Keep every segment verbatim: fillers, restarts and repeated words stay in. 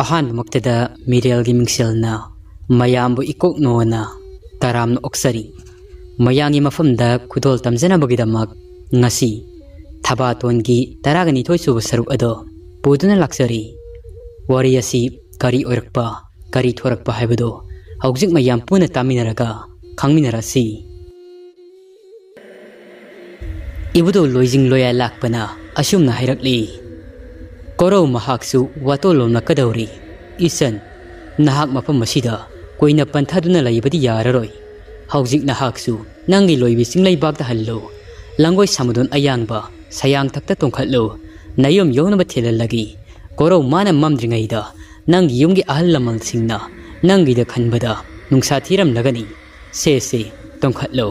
ꯑꯍꯥꯟꯕꯃꯛꯇꯗ ꯃꯤꯔꯦꯜꯒꯤ ꯃꯤꯡꯁꯦꯜꯅ ꯃꯌꯥꯝꯕꯨ ꯏꯀꯣꯛ ꯅꯣꯟꯅ ꯇꯔꯥꯝꯅ ꯑꯣꯛꯆꯔꯤ꯫ ꯃꯌꯥꯝꯒꯤ ꯃꯐꯝꯗ ꯈꯨꯗꯣꯜ ꯇꯝꯖꯅꯕꯒꯤꯗꯃꯛ ꯉꯁꯤ ꯊꯕꯥꯇꯣꯟꯒꯤ ꯇꯔꯥꯒ ꯅꯤꯊꯣꯏ ꯁꯨꯕ ꯁꯔꯨꯛ ꯑꯗꯣ ꯄꯨꯗꯨꯅ ꯂꯥꯛꯆꯔꯤ꯫ ꯋꯥꯔꯤ ꯑꯁꯤ ꯀꯔꯤ ꯑꯣꯏꯔꯛꯄ, ꯀꯔꯤ ꯊꯣꯔꯛꯄ ꯍꯥꯏꯕꯗꯨ ꯍꯧꯖꯤꯛ ꯃꯌꯥꯝ ꯄꯨꯟꯅ ꯇꯥꯃꯤꯟꯅꯔꯒ ꯈꯪꯃꯤꯟꯅꯔꯁꯤ꯫ ꯏꯕꯨꯙꯧ ꯂꯣꯏꯖꯤꯡ ꯂꯣꯌꯥ ꯂꯥꯛꯄꯅ ꯑꯁꯨꯝꯅ ꯍꯥꯏꯔꯛꯂꯤ, "ꯀꯣꯔꯧ ꯃꯍꯥꯛꯁꯨ ꯋꯥꯇꯣꯜꯂꯣꯝꯂꯛꯀꯗꯧꯔꯤ꯫ ꯏꯆꯟ, ꯅꯍꯥꯛ ꯃꯐꯝ ꯑꯁꯤꯗ ꯀꯨꯏꯅ ꯄꯟꯊꯗꯨꯅ ꯂꯩꯕꯗꯤ ꯌꯥꯔꯔꯣꯏ꯫ ꯍꯧꯖꯤꯛ ꯅꯍꯥꯛꯁꯨ ꯅꯪꯒꯤ ꯂꯣꯏꯕꯤ ꯆꯤꯡꯂꯩꯕꯥꯛꯇ ꯍꯜꯂꯨ꯫ ꯂꯪꯒꯣꯏ ꯁꯥꯃꯗꯣꯟ ꯑꯌꯥꯡꯕ ꯁꯌꯥꯡꯊꯛꯇ ꯇꯣꯡꯈꯠꯂꯨ꯫ ꯅꯌꯨꯝ ꯌꯧꯅꯕ ꯊꯤꯜꯍꯜꯂꯒꯦ꯫ ꯀꯣꯔꯧ ꯃꯥꯅ ꯃꯝꯗ꯭ꯔꯤꯉꯩꯗ ꯅꯪꯒꯤ ꯌꯨꯝꯒꯤ ꯑꯍꯜ ꯂꯃꯟꯁꯤꯡꯅ ꯅꯪꯒꯤꯗ ꯈꯟꯕꯗ ꯅꯨꯡꯁꯥ ꯊꯤꯔꯝꯂꯒꯅꯤ꯫ ꯁꯦ ꯁꯦ, ꯇꯣꯡꯈꯠꯂꯣ꯫"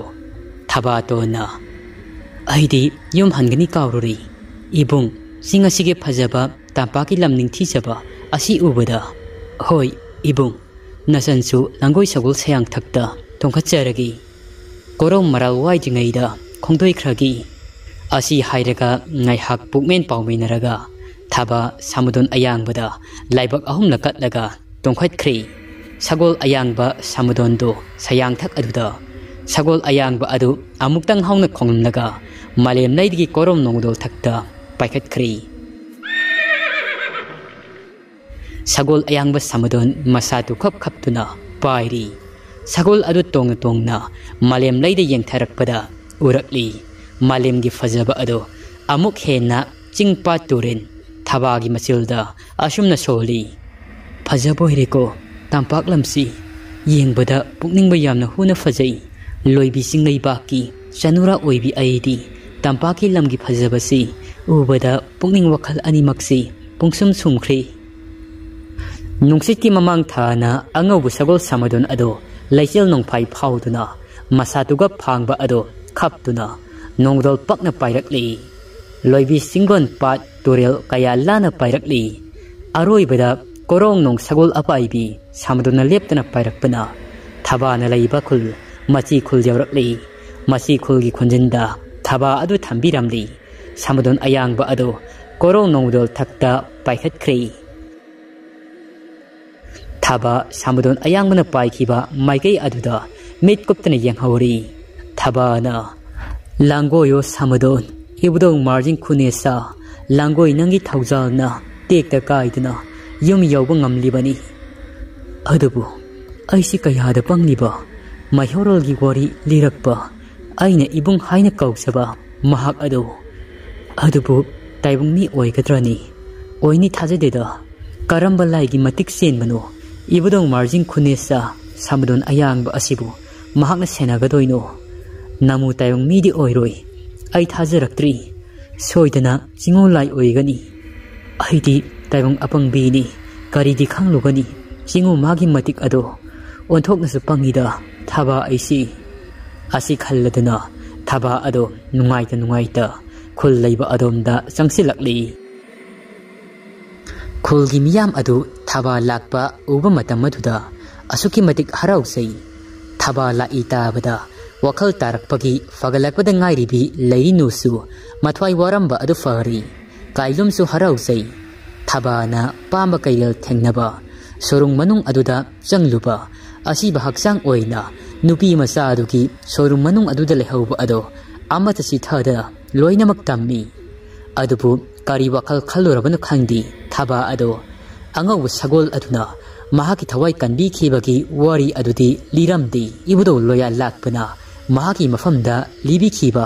ꯊꯕꯥꯇꯣꯟꯅ, "ꯑꯩꯗꯤ ꯌꯨꯝ ꯍꯟꯒꯅꯤ ꯀꯥꯎꯔꯨꯔꯦ꯫ ꯏꯕꯨꯡ, ꯆꯤꯡ ꯑꯁꯤꯒꯤ ꯐꯖꯕ, ꯇꯝꯄꯥꯛꯀꯤ ꯂꯝ ꯅꯤꯡꯊꯤꯖꯕ ꯑꯁꯤ ꯎꯕꯗ꯫" "ꯍꯣꯏ, ꯏꯕꯨꯡ, ꯅꯆꯟꯁꯨ ꯂꯪꯒꯣꯏ ꯁꯒꯣꯜ ꯁꯌꯥꯡꯊꯛꯇ ꯇꯣꯡꯈꯠꯆꯔꯒꯦ꯫ ꯀꯣꯔꯧ ꯃꯔꯥꯜ ꯋꯥꯏꯗ꯭ꯔꯤꯉꯩꯗ ꯈꯣꯡꯗꯣꯏꯈ꯭ꯔꯒꯦ꯫" ꯑꯁꯤ ꯍꯥꯏꯔꯒ ꯉꯥꯏꯍꯥꯛ ꯄꯨꯛꯃꯦꯟ ꯄꯥꯎꯃꯤꯟꯅꯔꯒ ꯊꯕꯥ ꯁꯥꯃꯗꯣꯟ ꯑꯌꯥꯡꯕꯗ ꯂꯥꯏꯕꯛ ꯑꯍꯨꯝꯂꯛ ꯀꯠꯂꯒ ꯇꯣꯡꯈꯠꯈ꯭ꯔꯦ꯫ ꯁꯒꯣꯜ ꯑꯌꯥꯡꯕ ꯁꯥꯃꯗꯣꯟꯗꯨ ꯁꯌꯥꯡꯊꯛ ꯑꯗꯨꯗ ꯁꯒꯣꯜ ꯑꯌꯥꯡꯕ ꯑꯗꯨ ꯑꯃꯨꯛꯇꯪ ꯍꯧꯅ ꯈꯣꯡꯂꯝꯂꯒ ꯃꯥꯂꯦꯝ ꯂꯩꯗꯒꯤ ꯀꯣꯔꯧ ꯅꯣꯡꯗꯣꯜ ꯊꯛꯇ ꯄꯥꯏꯈꯠꯈ꯭ꯔꯦ꯫ ꯁꯒꯣꯜ ꯑꯌꯥꯡꯕ ꯁꯥꯃꯗꯣꯟ ꯃꯁꯥ ꯇꯨꯈꯞ ꯈꯞꯇꯨꯅ ꯄꯥꯏꯔꯤ꯫ ꯁꯒꯣꯜ ꯑꯗꯨ ꯇꯣꯡꯅ ꯇꯣꯡꯅ ꯃꯥꯂꯦꯝ ꯂꯩꯗ ꯌꯦꯡꯊꯔꯛꯄꯗ ꯎꯔꯛꯂꯤ꯫ ꯃꯥꯂꯦꯝꯒꯤ ꯐꯖꯕ ꯑꯗꯨ ꯑꯃꯨꯛ ꯍꯦꯟꯅ ꯆꯤꯡ ꯄꯥꯠ ꯇꯨꯔꯦꯜ ꯊꯕꯥꯒꯤ ꯃꯆꯤꯜꯗ ꯑꯁꯨꯝꯅ ꯁꯣꯜꯂꯤ꯫ "ꯐꯖꯕ ꯑꯣꯏꯔꯦꯀꯣ ꯇꯝꯄꯥꯛ ꯂꯝꯁꯤ꯫ ꯌꯦꯡꯕꯗ ꯄꯨꯛꯅꯤꯡꯕ ꯌꯥꯝꯅ ꯍꯨꯅ ꯐꯖꯩ꯫ ꯂꯣꯏꯕꯤ ꯆꯤꯡꯂꯩꯕꯥꯛꯀꯤ ꯆꯅꯨꯔꯥ ꯑꯣꯏꯕꯤ ꯑꯩꯗꯤ ꯇꯝꯄꯥꯛꯀꯤ ꯂꯝꯒꯤ ꯐꯖꯕꯁꯤ ꯎꯕꯗ ꯄꯨꯛꯅꯤꯡ ꯋꯥꯈꯜ ꯑꯅꯤꯃꯛꯁꯤ ꯄꯨꯡꯁꯨꯝ ꯁꯨꯝꯈ꯭ꯔꯦ꯫" ꯅꯨꯡꯁꯤꯠꯀꯤ ꯃꯃꯥꯡ ꯊꯥꯅ ꯑꯉꯧꯕ ꯁꯒꯣꯜ ꯁꯥꯃꯗꯣꯟ ꯑꯗꯨ ꯂꯩꯆꯤꯜ ꯅꯣꯡꯐꯥꯏ ꯐꯥꯎꯗꯨꯅ ꯃꯁꯥ ꯇꯨꯒꯞ ꯐꯥꯡꯕ ꯑꯗꯨ ꯈꯞꯇꯨꯅ ꯅꯣꯡꯗꯣꯜ ꯄꯛꯅ ꯄꯥꯏꯔꯛꯂꯤ꯫ ꯂꯣꯏꯕꯤ ꯆꯤꯡꯒꯣꯟ ꯄꯥꯠ ꯇꯨꯔꯦꯜ ꯀꯌꯥ ꯂꯥꯟꯅ ꯄꯥꯏꯔꯛꯂꯤ꯫ ꯑꯔꯣꯏꯕꯗ ꯀꯣꯔꯣꯡꯅꯣꯡ ꯁꯒꯣꯜ ꯑꯄꯥꯏꯕꯤ ꯁꯥꯃꯗꯣꯟꯅ ꯂꯦꯞꯇꯅ ꯄꯥꯏꯔꯛꯄꯅ ꯊꯕꯥꯅ ꯂꯩꯕ ꯈꯨꯜ ꯃꯆꯤ ꯈꯨꯜ ꯌꯧꯔꯛꯂꯤ꯫ ꯃꯆꯤ ꯈꯨꯜꯒꯤ ꯈꯨꯟꯖꯤꯟꯗ ꯊꯕꯥ ꯑꯗꯨ ꯊꯝꯕꯤꯔꯝꯂꯤ꯫ ꯁꯥꯃꯗꯣꯟ ꯑꯌꯥꯡꯕ ꯑꯗꯨ ꯀꯣꯔꯣꯡ ꯅꯣꯡꯗꯣꯜ ꯊꯛꯇ ꯄꯥꯏꯈꯠꯈ꯭ꯔꯦ꯫ ꯊꯥꯕ ꯁꯥꯃꯗꯣꯟ ꯑꯌꯥꯡꯕꯅ ꯄꯥꯏꯈꯤꯕ ꯃꯥꯏꯀꯩ ꯑꯗꯨꯗ ꯃꯤꯠ ꯀꯨꯞꯇꯅ ꯌꯦꯡꯍꯧꯔꯤ꯫ ꯊꯥꯕꯅ, "ꯂꯥꯡꯒꯣꯌꯣ ꯁꯥꯃꯗꯣꯟ, ꯏꯕꯨꯙꯧ ꯃꯥꯔꯖꯤꯡ ꯈꯨꯅꯦꯁꯥ ꯂꯥꯡꯒꯣꯏ ꯅꯪꯒꯤ ꯊꯧꯖꯥꯜꯅ ꯇꯦꯛꯇ ꯀꯥꯏꯗꯅ ꯌꯨꯝ ꯌꯧꯕ ꯉꯝꯂꯤꯕꯅꯤ꯫ ꯑꯗꯨꯕꯨ ꯑꯩꯁꯤ ꯀꯌꯥꯗ ꯄꯪꯂꯤꯕ, ꯃꯩꯍꯧꯔꯣꯜꯒꯤ ꯋꯥꯔꯤ ꯂꯤꯔꯛꯄ ꯑꯩꯅ ꯏꯕꯨꯡ ꯍꯥꯏꯅ ꯀꯧꯖꯕ ꯃꯍꯥꯛ ꯑꯗꯨ꯫ ꯑꯗꯨꯕꯨ ꯇꯥꯏꯕꯪ ꯃꯤ ꯑꯣꯏꯒꯗ꯭ꯔꯅꯤ? ꯑꯣꯏꯅꯤ ꯊꯥꯖꯗꯦꯗ꯫ ꯀꯔꯝꯕ ꯂꯥꯏꯒꯤ ꯃꯇꯤꯛ ꯆꯦꯟꯕꯅꯣ ꯏꯕꯨꯙꯧ ꯃꯥꯔꯖꯤꯡ ꯈꯨꯅꯦꯁꯥ ꯁꯥꯃꯗꯣꯟ ꯑꯌꯥꯡꯕ ꯑꯁꯤꯕꯨ ꯃꯍꯥꯛꯅ ꯁꯦꯟꯅꯒꯗꯣꯏꯅꯣ? ꯅꯃꯨ ꯇꯥꯏꯕꯪ ꯃꯤꯗꯤ ꯑꯣꯏꯔꯣꯏ꯫ ꯑꯩ ꯊꯥꯖꯔꯛꯇ꯭ꯔꯤ꯫ ꯁꯣꯏꯗꯅ ꯆꯤꯡꯉꯨ ꯂꯥꯏ ꯑꯣꯏꯒꯅꯤ꯫ ꯑꯩꯗꯤ ꯇꯥꯏꯕꯪ ꯑꯄꯪꯕꯤꯅꯤ꯫ ꯀꯔꯤꯗꯤ ꯈꯪꯂꯨꯒꯅꯤ? ꯆꯤꯡꯉꯨ ꯃꯥꯒꯤ ꯃꯇꯤꯛ ꯑꯗꯣ꯫ ꯑꯣꯟꯊꯣꯛꯅꯁꯨ ꯄꯪꯉꯤꯗ ꯊꯥꯕ ꯑꯩꯁꯤ꯫" ꯑꯁꯤ ꯈꯜꯂꯗꯨꯅ ꯊꯥꯕ ꯑꯗꯣ ꯅꯨꯡꯉꯥꯏꯇ ꯅꯨꯡꯉꯥꯏꯇ ꯈꯨꯜ ꯂꯩꯕ ꯑꯗꯣꯝꯗ ꯆꯪꯁꯤꯜꯂꯛꯂꯤ꯫ ꯈꯨꯜꯒꯤ ꯃꯤꯌꯥꯝ ꯑꯗꯨ ꯊꯥꯕ ꯂꯥꯛꯄ ꯎꯕ ꯃꯇꯝ ꯑꯗꯨꯗ ꯑꯁꯨꯛꯀꯤ ꯃꯇꯤꯛ ꯍꯔꯥꯎꯖꯩ꯫ ꯊꯥꯕ ꯂꯥꯛꯏ ꯇꯥꯕꯗ ꯋꯥꯈꯜ ꯇꯥꯔꯛꯄꯒꯤ ꯐꯒꯠꯂꯛꯄꯗ ꯉꯥꯏꯔꯤꯕꯤ ꯂꯩꯔꯤꯅꯨꯁꯨ ꯃꯊ꯭ꯋꯥꯏ ꯋꯥꯔꯝꯕ ꯑꯗꯨ ꯐꯔꯤ꯫ ꯀꯥꯏꯂꯨꯝꯁꯨ ꯍꯔꯥꯎꯖꯩ꯫ ꯊꯥꯕꯅ ꯄꯥꯝꯕ ꯀꯩꯔꯦꯜ ꯊꯦꯡꯅꯕ ꯁꯣꯔꯨꯡ ꯃꯅꯨꯡ ꯑꯗꯨꯗ ꯆꯪꯂꯨꯕ ꯑꯁꯤꯕ ꯍꯛꯆꯥꯡ ꯑꯣꯏꯅ ꯅꯨꯄꯤ ꯃꯆꯥ ꯑꯗꯨꯒꯤ ꯁꯣꯔꯨꯡ ꯃꯅꯨꯡ ꯑꯗꯨꯗ ꯂꯩꯍꯧꯕ ꯑꯗꯣ ꯑꯃꯠꯇ ꯆꯤꯊꯗꯅ ꯂꯣꯏꯅꯃꯛ ꯇꯝꯃꯤ꯫ ꯑꯗꯨꯕꯨ ꯀꯔꯤ ꯋꯥꯈꯜ ꯈꯜꯂꯨꯔꯕꯅꯣ ꯈꯪꯗꯦ, ꯊꯥꯕ ꯑꯗꯣ ꯑꯉꯧꯕ ꯁꯒꯣꯜ ꯑꯗꯨꯅ ꯃꯍꯥꯛꯀꯤ ꯊꯋꯥꯏ ꯀꯟꯕꯤꯈꯤꯕꯒꯤ ꯋꯥꯔꯤ ꯑꯗꯨꯗꯤ ꯂꯤꯔꯝꯗꯦ꯫ ꯏꯕꯨꯙꯧ ꯂꯣꯌꯥ ꯂꯥꯛꯄꯅ ꯃꯍꯥꯛꯀꯤ ꯃꯐꯝꯗ ꯂꯤꯕꯤꯈꯤꯕ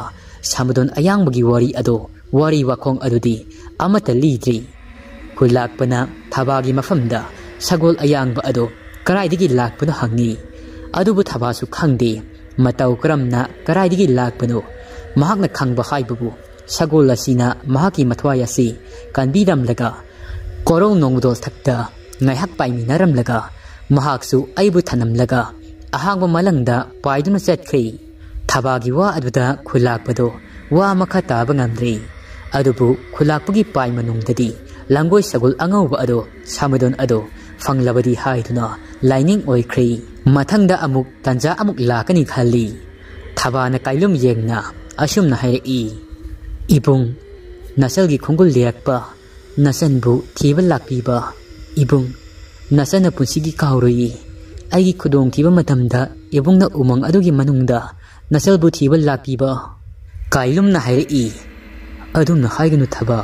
ꯁꯥꯃꯗꯣꯟ ꯑꯌꯥꯡꯕꯒꯤ ꯋꯥꯔꯤ ꯑꯗꯣ, ꯋꯥꯔꯤ ꯋꯥꯈꯣꯡ ꯑꯗꯨꯗꯤ ꯑꯃꯠꯇ ꯂꯤꯗ꯭ꯔꯤ꯫ ꯈꯨꯜꯂꯥꯛꯄꯅ ꯊꯥꯕꯒꯤ ꯃꯐꯝꯗ ꯁꯒꯣꯜ ꯑꯌꯥꯡꯕ ꯑꯗꯣ ꯀꯗꯥꯏꯗꯒꯤ ꯂꯥꯛꯄꯅꯣ ꯍꯪꯉꯤ꯫ ꯑꯗꯨꯕꯨ ꯊꯥꯕꯁꯨ ꯈꯪꯗꯦ꯫ ꯃꯇꯧ ꯀꯔꯝꯅ ꯀꯗꯥꯏꯗꯒꯤ ꯂꯥꯛꯄꯅꯣ? ꯃꯍꯥꯛꯅ ꯈꯪꯕ ꯍꯥꯏꯕꯕꯨ ꯁꯒꯣꯜ ꯑꯁꯤꯅ ꯃꯍꯥꯛꯀꯤ ꯃꯊ꯭ꯋꯥꯏ ꯑꯁꯤ ꯀꯟꯕꯤꯔꯝꯂꯒ ꯀꯣꯔꯧ ꯅꯣꯡꯗꯣꯜ ꯊꯛꯇ ꯉꯥꯏꯍꯥꯛ ꯄꯥꯏꯃꯤꯟꯅꯔꯝꯂꯒ ꯃꯍꯥꯛꯁꯨ ꯑꯩꯕꯨ ꯊꯅꯝꯂꯒ ꯑꯍꯥꯡꯕ ꯃꯂꯪꯗ ꯄꯥꯏꯗꯨꯅ ꯆꯠꯈ꯭ꯔꯤ꯫ ꯊꯥꯕꯒꯤ ꯋꯥ ꯑꯗꯨꯗ ꯈꯨꯜꯂꯥꯛꯄꯗꯣ ꯋꯥ ꯑꯃꯈꯛ ꯇꯥꯕ ꯉꯝꯗ꯭ꯔꯤ꯫ ꯑꯗꯨꯕꯨ ꯈꯨꯜꯂꯥꯛꯄꯒꯤ ꯄꯥꯏ ꯃꯅꯨꯡꯗꯗꯤ ꯂꯥꯡꯒꯣꯏ ꯁꯒꯣꯜ ꯑꯉꯧꯕ ꯑꯗꯣ, ꯁꯥꯃꯗꯣꯟ ꯑꯗꯣ ꯐꯪꯂꯕꯗꯤ ꯍꯥꯏꯗꯨꯅ ꯂꯥꯏꯅꯤꯡ ꯑꯣꯏꯈ꯭ꯔꯤ꯫ ꯃꯊꯪꯗ ꯑꯃꯨꯛ ꯇꯟꯖꯥ ꯑꯃꯨꯛ ꯂꯥꯛꯀꯅꯤ ꯈꯜꯂꯤ꯫ ꯊꯥꯕꯅ ꯀꯥꯏꯂꯨꯝ ꯌꯦꯡꯅ ꯑꯁꯨꯝꯅ ꯍꯥꯏꯔꯛꯏ, "ꯏꯕꯨꯡ, ꯅꯆꯜꯒꯤ ꯈꯣꯡꯒꯨꯜ ꯂꯤꯔꯛꯄ, ꯅꯆꯟꯕꯨ ꯊꯤꯕ ꯂꯥꯛꯄꯤꯕ ꯏꯕꯨꯡ, ꯅꯆꯟꯅ ꯄꯨꯟꯁꯤꯒꯤ ꯀꯥꯎꯔꯣꯏꯌꯦ꯫ ꯑꯩꯒꯤ ꯈꯨꯗꯣꯡꯊꯤꯕ ꯃꯇꯝꯗ ꯏꯕꯨꯡꯅ ꯎꯃꯪ ꯑꯗꯨꯒꯤ ꯃꯅꯨꯡꯗ ꯅꯆꯜꯕꯨ ꯊꯤꯕ ꯂꯥꯛꯄꯤꯕ꯫ ꯀꯥꯏꯂꯨꯝꯅ ꯍꯥꯏꯔꯛꯏ꯫ ꯑꯗꯨꯝꯅ ꯍꯥꯏꯒꯅꯨ ꯊꯕꯥ꯫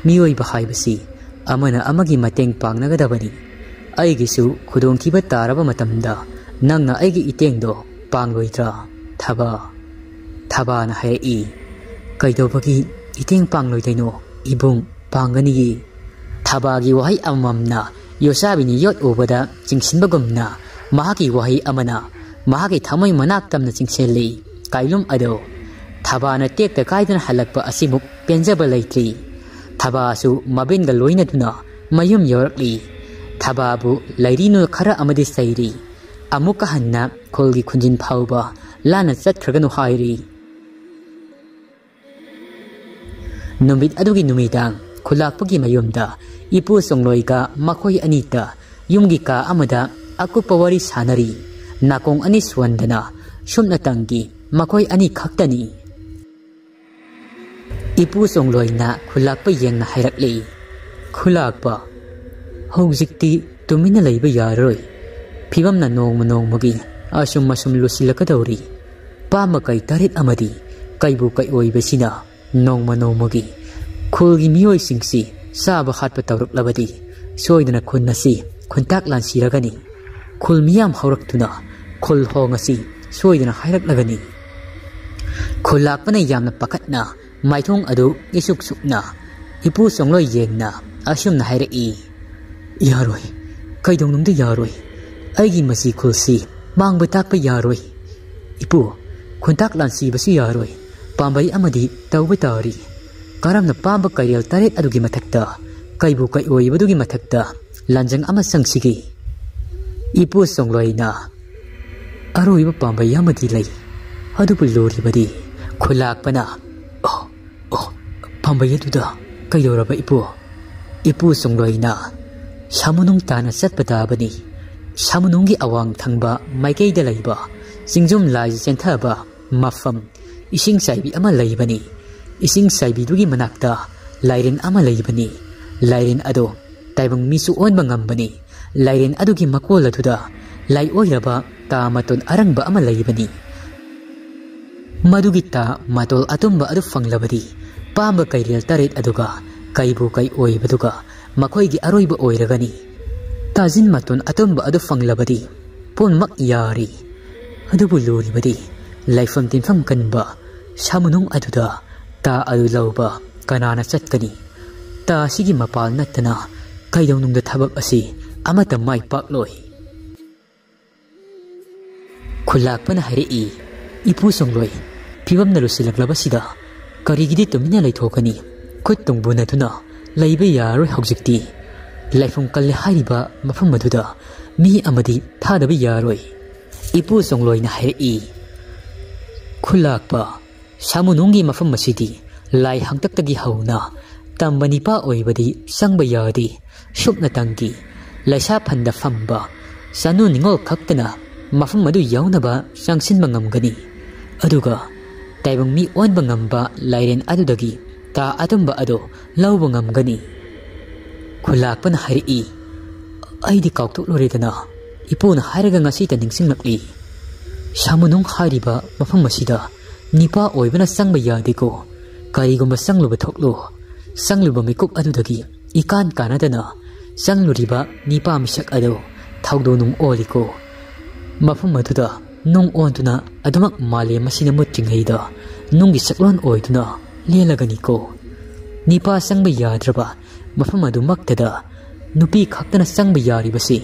ꯃꯤꯑꯣꯏꯕ ꯍꯥꯏꯕꯁꯤ ꯑꯃꯅ ꯑꯃꯒꯤ ꯃꯇꯦꯡ ꯄꯥꯡꯅꯒꯗꯕꯅꯤ꯫ ꯑꯩꯒꯤꯁꯨ ꯈꯨꯗꯣꯡꯊꯤꯕ ꯇꯥꯔꯕ ꯃꯇꯝꯗ ꯅꯪꯅ ꯑꯩꯒꯤ ꯏꯇꯦꯡꯗꯣ ꯄꯥꯡꯂꯣꯏꯗ꯭ꯔꯥ? ꯊꯕꯥ꯫ ꯊꯕꯥꯅ ꯍꯥꯏꯔꯛꯏ꯫ ꯀꯩꯗꯧꯕꯒꯤ ꯏꯇꯦꯡ ꯄꯥꯡꯂꯣꯏꯗꯣꯏꯅꯣ? ꯏꯕꯨꯡ, ꯄꯥꯡꯒꯅꯤꯌꯦ꯫ ꯊꯕꯥꯒꯤ ꯋꯥꯍꯩ ꯑꯃꯃꯝꯅ ꯌꯣꯠꯆꯥꯕꯤꯅ ꯌꯣꯠ ꯎꯕꯗ ꯆꯤꯡꯁꯤꯟꯕꯒꯨꯝꯅ ꯃꯍꯥꯛꯀꯤ ꯋꯥꯍꯩ ꯑꯃꯅ ꯃꯍꯥꯛꯀꯤ ꯊꯃꯣꯏ ꯃꯅꯥꯛ ꯇꯝꯅ ꯆꯤꯡꯁꯤꯜꯂꯤ꯫ ꯀꯥꯏꯂꯨꯝ ꯑꯗꯣ ꯊꯕꯥꯅ ꯇꯦꯛꯇ ꯀꯥꯏꯗꯅ ꯍꯜꯂꯛꯄ ꯑꯁꯤꯃꯨꯛ ꯄꯦꯟꯖꯕ ꯂꯩꯇ꯭ꯔꯤ꯫ ꯊꯕꯥꯁꯨ ꯃꯕꯦꯟꯒ ꯂꯣꯏꯅꯗꯨꯅ ꯃꯌꯨꯝ ꯌꯧꯔꯛꯂꯤ꯫ ꯊꯕꯥꯕꯨ ꯂꯩꯔꯤꯅꯨ ꯈꯔ ꯑꯃꯗꯤ ꯆꯩꯔꯤ꯫ ꯑꯃꯨꯛꯀ ꯍꯟꯅ ꯈꯨꯜꯒꯤ ꯈꯨꯟꯖꯤꯟ ꯐꯥꯎꯕ ꯂꯥꯟꯅ ꯆꯠꯈ꯭ꯔꯒꯅꯨ ꯍꯥꯏꯔꯤ꯫ ꯅꯨꯃꯤꯠ ꯑꯗꯨꯒꯤ ꯅꯨꯃꯤꯗꯥꯡ ꯈꯨꯂꯥꯛꯄꯒꯤ ꯃꯌꯨꯝꯗ ꯏꯄꯨ ꯆꯣꯡꯂꯣꯏꯒ ꯃꯈꯣꯏ ꯑꯅꯤꯇ ꯌꯨꯝꯒꯤ ꯀꯥ ꯑꯃꯗ ꯑꯀꯨꯞꯄ ꯋꯥꯔꯤ ꯁꯥꯟꯅꯔꯤ꯫ ꯅꯥꯀꯣꯡ ꯑꯅꯤ ꯁꯣꯟꯗꯅ ꯁꯨꯞꯅꯇꯪꯒꯤ ꯃꯈꯣꯏ ꯑꯅꯤ ꯈꯛꯇꯅꯤ꯫ ꯏꯄꯨ ꯆꯣꯡꯂꯣꯏꯅ ꯈꯨꯂꯥꯛꯄ ꯌꯦꯡꯅ ꯍꯥꯏꯔꯛꯂꯤ꯫ ꯈꯨꯂꯥꯛꯄ, ꯍꯧꯖꯤꯛꯇꯤ ꯇꯨꯃꯤꯟꯅ ꯂꯩꯕ ꯌꯥꯔꯔꯣꯏ꯫ ꯐꯤꯕꯝꯅ ꯅꯣꯡꯃ ꯅꯣꯡꯃꯒꯤ ꯑꯁꯨꯝ ꯑꯁꯨꯝ ꯂꯨꯁꯤꯜꯂꯛꯀꯗꯧꯔꯤ꯫ ꯄꯥꯝꯕ ꯀꯩ ꯇꯔꯦꯠ ꯑꯃꯗꯤ ꯀꯩꯕꯨ ꯀꯩ ꯑꯣꯏꯕꯁꯤꯅ ꯅꯣꯡꯃ ꯅꯣꯡꯃꯒꯤ ꯈꯨꯜꯒꯤ ꯃꯤꯑꯣꯏꯁꯤꯡꯁꯤ ꯆꯥꯕ ꯍꯥꯠꯄ ꯇꯧꯔꯛꯂꯕꯗꯤ ꯁꯣꯏꯗꯅ ꯈꯨꯟ ꯑꯁꯤ ꯈꯨꯟꯇꯥꯛ ꯂꯥꯟꯁꯤꯔꯒꯅꯤ꯫ ꯈꯨꯜ ꯃꯤꯌꯥꯝ ꯍꯧꯔꯛꯇꯨꯅ ꯈꯨꯜ ꯍꯣꯡ ꯑꯁꯤ ꯁꯣꯏꯗꯅ ꯍꯥꯏꯔꯛꯂꯒꯅꯤ꯫ ꯈꯨꯜꯂꯥꯛꯄꯅ ꯌꯥꯝꯅ ꯄꯥꯈꯠꯅ ꯃꯥꯏꯊꯣꯡ ꯑꯗꯨ ꯏꯁꯨꯛ ꯁꯨꯛꯅ ꯏꯄꯨ ꯆꯣꯡꯂꯣꯏ ꯌꯦꯡꯅ ꯑꯁꯨꯝꯅ ꯍꯥꯏꯔꯛꯏ꯫ ꯌꯥꯔꯣꯏ, ꯀꯩꯗꯧꯅꯨꯡꯗ ꯌꯥꯔꯣꯏ꯫ ꯑꯩꯒꯤ ꯃꯁꯤ ꯈꯨꯜꯁꯤ ꯃꯥꯡꯕ ꯇꯥꯛꯄ ꯌꯥꯔꯣꯏ꯫ ꯏꯄꯨ, ꯈꯨꯟꯇꯥꯛ ꯂꯥꯟꯁꯤꯕꯁꯨ ꯌꯥꯔꯣꯏ꯫ ꯄꯥꯝꯕꯩ ꯑꯃꯗꯤ ꯇꯧꯕ ꯇꯥꯔꯤ꯫ ꯀꯔꯝꯅ ꯄꯥꯝꯕ ꯀꯩꯔꯦꯜ ꯇꯔꯦꯠ ꯑꯗꯨꯒꯤ ꯃꯊꯛꯇ ꯀꯩꯕꯨ ꯀꯩ ꯑꯣꯏꯕꯗꯨꯒꯤ ꯃꯊꯛꯇ ꯂꯥꯟꯖꯪ ꯑꯃ ꯆꯪꯁꯤꯒꯦ? ꯏꯄꯨ ꯆꯣꯡꯂꯣꯏꯅ ꯑꯔꯣꯏꯕ ꯄꯥꯝꯕꯩ ꯑꯃꯗꯤ ꯂꯩ꯫ ꯑꯗꯨꯕꯨ ꯂꯨꯔꯤꯕꯗꯤ ꯈꯨꯂꯥꯛꯄꯅ, "ꯑꯣ, ꯑꯣ, ꯄꯥꯝꯕꯩ ꯑꯗꯨꯗ ꯀꯩꯗꯧꯔꯕ ꯏꯄꯨ?" ꯏꯄꯨ ꯆꯣꯡꯂꯣꯏꯅ ꯁꯥꯃꯨꯅꯨꯡ ꯇꯥꯅ ꯆꯠꯄ ꯇꯥꯕꯅꯤ꯫ ꯁꯥꯃꯨꯅꯨꯡꯒꯤ ꯑꯋꯥꯡ ꯊꯪꯕ ꯃꯥꯏꯀꯩꯗ ꯂꯩꯕ ꯆꯤꯡꯖꯨꯝ ꯂꯥꯏꯖ ꯆꯦꯟꯊꯕ ꯃꯐꯝ ꯏꯁꯤꯡ ꯆꯥꯏꯕꯤ ꯑꯃ ꯂꯩꯕꯅꯤ꯫ ꯏꯁꯤꯡ ꯆꯥꯏꯕꯤꯗꯨꯒꯤ ꯃꯅꯥꯛꯇ ꯂꯥꯏꯔꯦꯟ ꯑꯃ ꯂꯩꯕꯅꯤ꯫ ꯂꯥꯏꯔꯦꯟ ꯑꯗꯣ ꯇꯥꯏꯕꯪ ꯃꯤꯁꯨ ꯑꯣꯟꯕ ꯉꯝꯕꯅꯤ꯫ ꯂꯥꯏꯔꯦꯟ ꯑꯗꯨꯒꯤ ꯃꯀꯣꯜ ꯑꯗꯨꯗ ꯂꯥꯏꯑꯣꯏꯔꯕ ꯇꯥ ꯃꯇꯣꯟ ꯑꯔꯪꯕ ꯑꯃ ꯂꯩꯕꯅꯤ꯫ ꯃꯗꯨꯒꯤ ꯇꯥ ꯃꯇꯣꯜ ꯑꯇꯨꯝꯕ ꯑꯗꯨ ꯐꯪꯂꯕꯗꯤ ꯄꯥꯝꯕ ꯀꯩꯔꯦꯜ ꯇꯔꯦꯠ ꯑꯗꯨꯒ ꯀꯩꯕꯨ ꯀꯩ ꯑꯣꯏꯕꯗꯨꯒ ꯃꯈꯣꯏꯒꯤ ꯑꯔꯣꯏꯕ ꯑꯣꯏꯔꯒꯅꯤ꯫ ꯇꯥꯖꯤꯟ ꯃꯇꯣꯟ ꯑꯇꯨꯝꯕ ꯑꯗꯨ ꯐꯪꯂꯕꯗꯤ ꯄꯨꯝꯅꯃꯛ ꯌꯥꯔꯤ꯫ ꯑꯗꯨꯕꯨ ꯂꯨꯔꯤꯕꯗꯤ ꯂꯩꯐꯝ ꯇꯤꯟꯐꯝ ꯀꯟꯕ ꯁꯥꯃꯨꯅꯨꯡ ꯑꯗꯨꯗ ꯇꯥ ꯑꯗꯨ ꯂꯧꯕ ꯀꯅꯥꯅ ꯆꯠꯀꯅꯤ? ꯇꯥ ꯑꯁꯤꯒꯤ ꯃꯄꯥꯜ ꯅꯠꯇꯅ ꯀꯩꯗꯧꯅꯨꯡꯗ ꯊꯕꯛ ꯑꯁꯤ ꯑꯃꯠꯇ ꯃꯥꯏ ꯄꯥꯛꯂꯣꯏ꯫ ꯈꯨꯜꯂꯥꯛꯄꯅ ꯍꯥꯏꯔꯛꯏ, "ꯏꯄꯨ ꯁꯣꯡꯂꯣꯏ, ꯐꯤꯕꯝꯅ ꯂꯨꯁꯤꯜꯂꯛꯂꯕꯁꯤꯗ ꯀꯔꯤꯒꯤꯗꯤ ꯇꯨꯃꯤꯟꯅ ꯂꯩꯊꯣꯛꯀꯅꯤ? ꯈꯨꯠ ꯇꯨꯡꯕꯨ ꯅꯠꯇꯨꯅ ꯂꯩꯕ ꯌꯥꯔꯔꯣꯏ ꯍꯧꯖꯤꯛꯇꯤ꯫ ꯂꯥꯏꯐꯝ ꯀꯜꯂꯦ ꯍꯥꯏꯔꯤꯕ ꯃꯐꯝ ꯑꯗꯨꯗ ꯃꯤ ꯑꯃꯗꯤ ꯊꯥꯗꯕ ꯌꯥꯔꯣꯏ꯫" ꯏꯄꯨ ꯁꯣꯡꯂꯣꯏꯅ ꯍꯥꯏꯔꯛꯏ, "ꯈꯨꯜꯂꯥꯛꯄ, ꯁꯥꯃꯨꯅꯨꯡꯒꯤ ꯃꯐꯝ ꯑꯁꯤꯗꯤ ꯂꯥꯏ ꯍꯥꯡꯇꯛꯇꯒꯤ ꯍꯧꯅ ꯇꯝꯕ ꯅꯤꯄꯥ ꯑꯣꯏꯕꯗꯤ ꯆꯪꯕ ꯌꯥꯗꯦ꯫ ꯁꯨꯞꯅꯇꯪꯒꯤ ꯂꯩꯁꯥ ꯐꯟꯗ ꯐꯝꯕ ꯆꯥꯅꯨ ꯅꯤꯉꯣꯜ ꯈꯛꯇꯅ ꯃꯐꯝ ꯑꯗꯨ ꯌꯧꯅꯕ ꯆꯪꯁꯤꯟꯕ ꯉꯝꯒꯅꯤ꯫ ꯑꯗꯨꯒ ꯇꯥꯏꯕꯪ ꯃꯤ ꯑꯣꯟꯕ ꯉꯝꯕ ꯂꯥꯏꯔꯦꯟ ꯑꯗꯨꯗꯒꯤ ꯇꯥ ꯑꯇꯨꯝꯕ ꯑꯗꯨ ꯂꯧꯕ ꯉꯝꯒꯅꯤ꯫" ꯈꯨꯜꯂꯥꯛꯄꯅ ꯍꯥꯏꯔꯛꯏ, "ꯑꯩꯗꯤ ꯀꯥꯎꯊꯣꯛꯂꯨꯔꯦꯗꯅ, ꯏꯄꯨꯅ ꯍꯥꯏꯔꯒ ꯉꯁꯤꯇ ꯅꯤꯡꯁꯤꯡꯂꯛꯂꯤ꯫ ꯁꯥꯃꯨꯅꯨꯡ ꯍꯥꯏꯔꯤꯕ ꯃꯐꯝ ꯑꯁꯤꯗ ꯅꯤꯄꯥ ꯑꯣꯏꯕꯅ ꯆꯪꯕ ꯌꯥꯗꯦꯀꯣ꯫ ꯀꯔꯤꯒꯨꯝꯕ ꯆꯪꯂꯨꯕ ꯊꯣꯛꯂꯣ, ꯆꯪꯂꯨꯕ ꯃꯤꯀꯨꯞ ꯑꯗꯨꯗꯒꯤ ꯏꯀꯥꯟ ꯀꯥꯟꯅꯗꯅ ꯆꯪꯂꯨꯔꯤꯕ ꯅꯤꯄꯥ ꯃꯤꯁꯛ ꯑꯗꯨ ꯊꯧꯗꯣꯛ ꯅꯨꯡ ꯑꯣꯜꯂꯤꯀꯣ꯫ ꯃꯐꯝ ꯑꯗꯨꯗ ꯅꯨꯡ ꯑꯣꯟꯗꯨꯅ ꯑꯗꯨꯃꯛ ꯃꯥꯂꯦꯝ ꯑꯁꯤꯅ ꯃꯨꯠꯇ꯭ꯔꯤꯉꯩꯗ ꯅꯨꯡꯒꯤ ꯁꯛꯂꯣꯟ ꯑꯣꯏꯗꯨꯅ ꯂꯦꯜꯂꯒꯅꯤꯀꯣ꯫ ꯅꯤꯄꯥ ꯆꯪꯕ ꯌꯥꯗ꯭ꯔꯕ ꯃꯐꯝ ꯑꯗꯨꯃꯛꯇꯗ ꯅꯨꯄꯤ ꯈꯛꯇꯅ ꯆꯪꯕ ꯌꯥꯔꯤꯕꯁꯤ꯫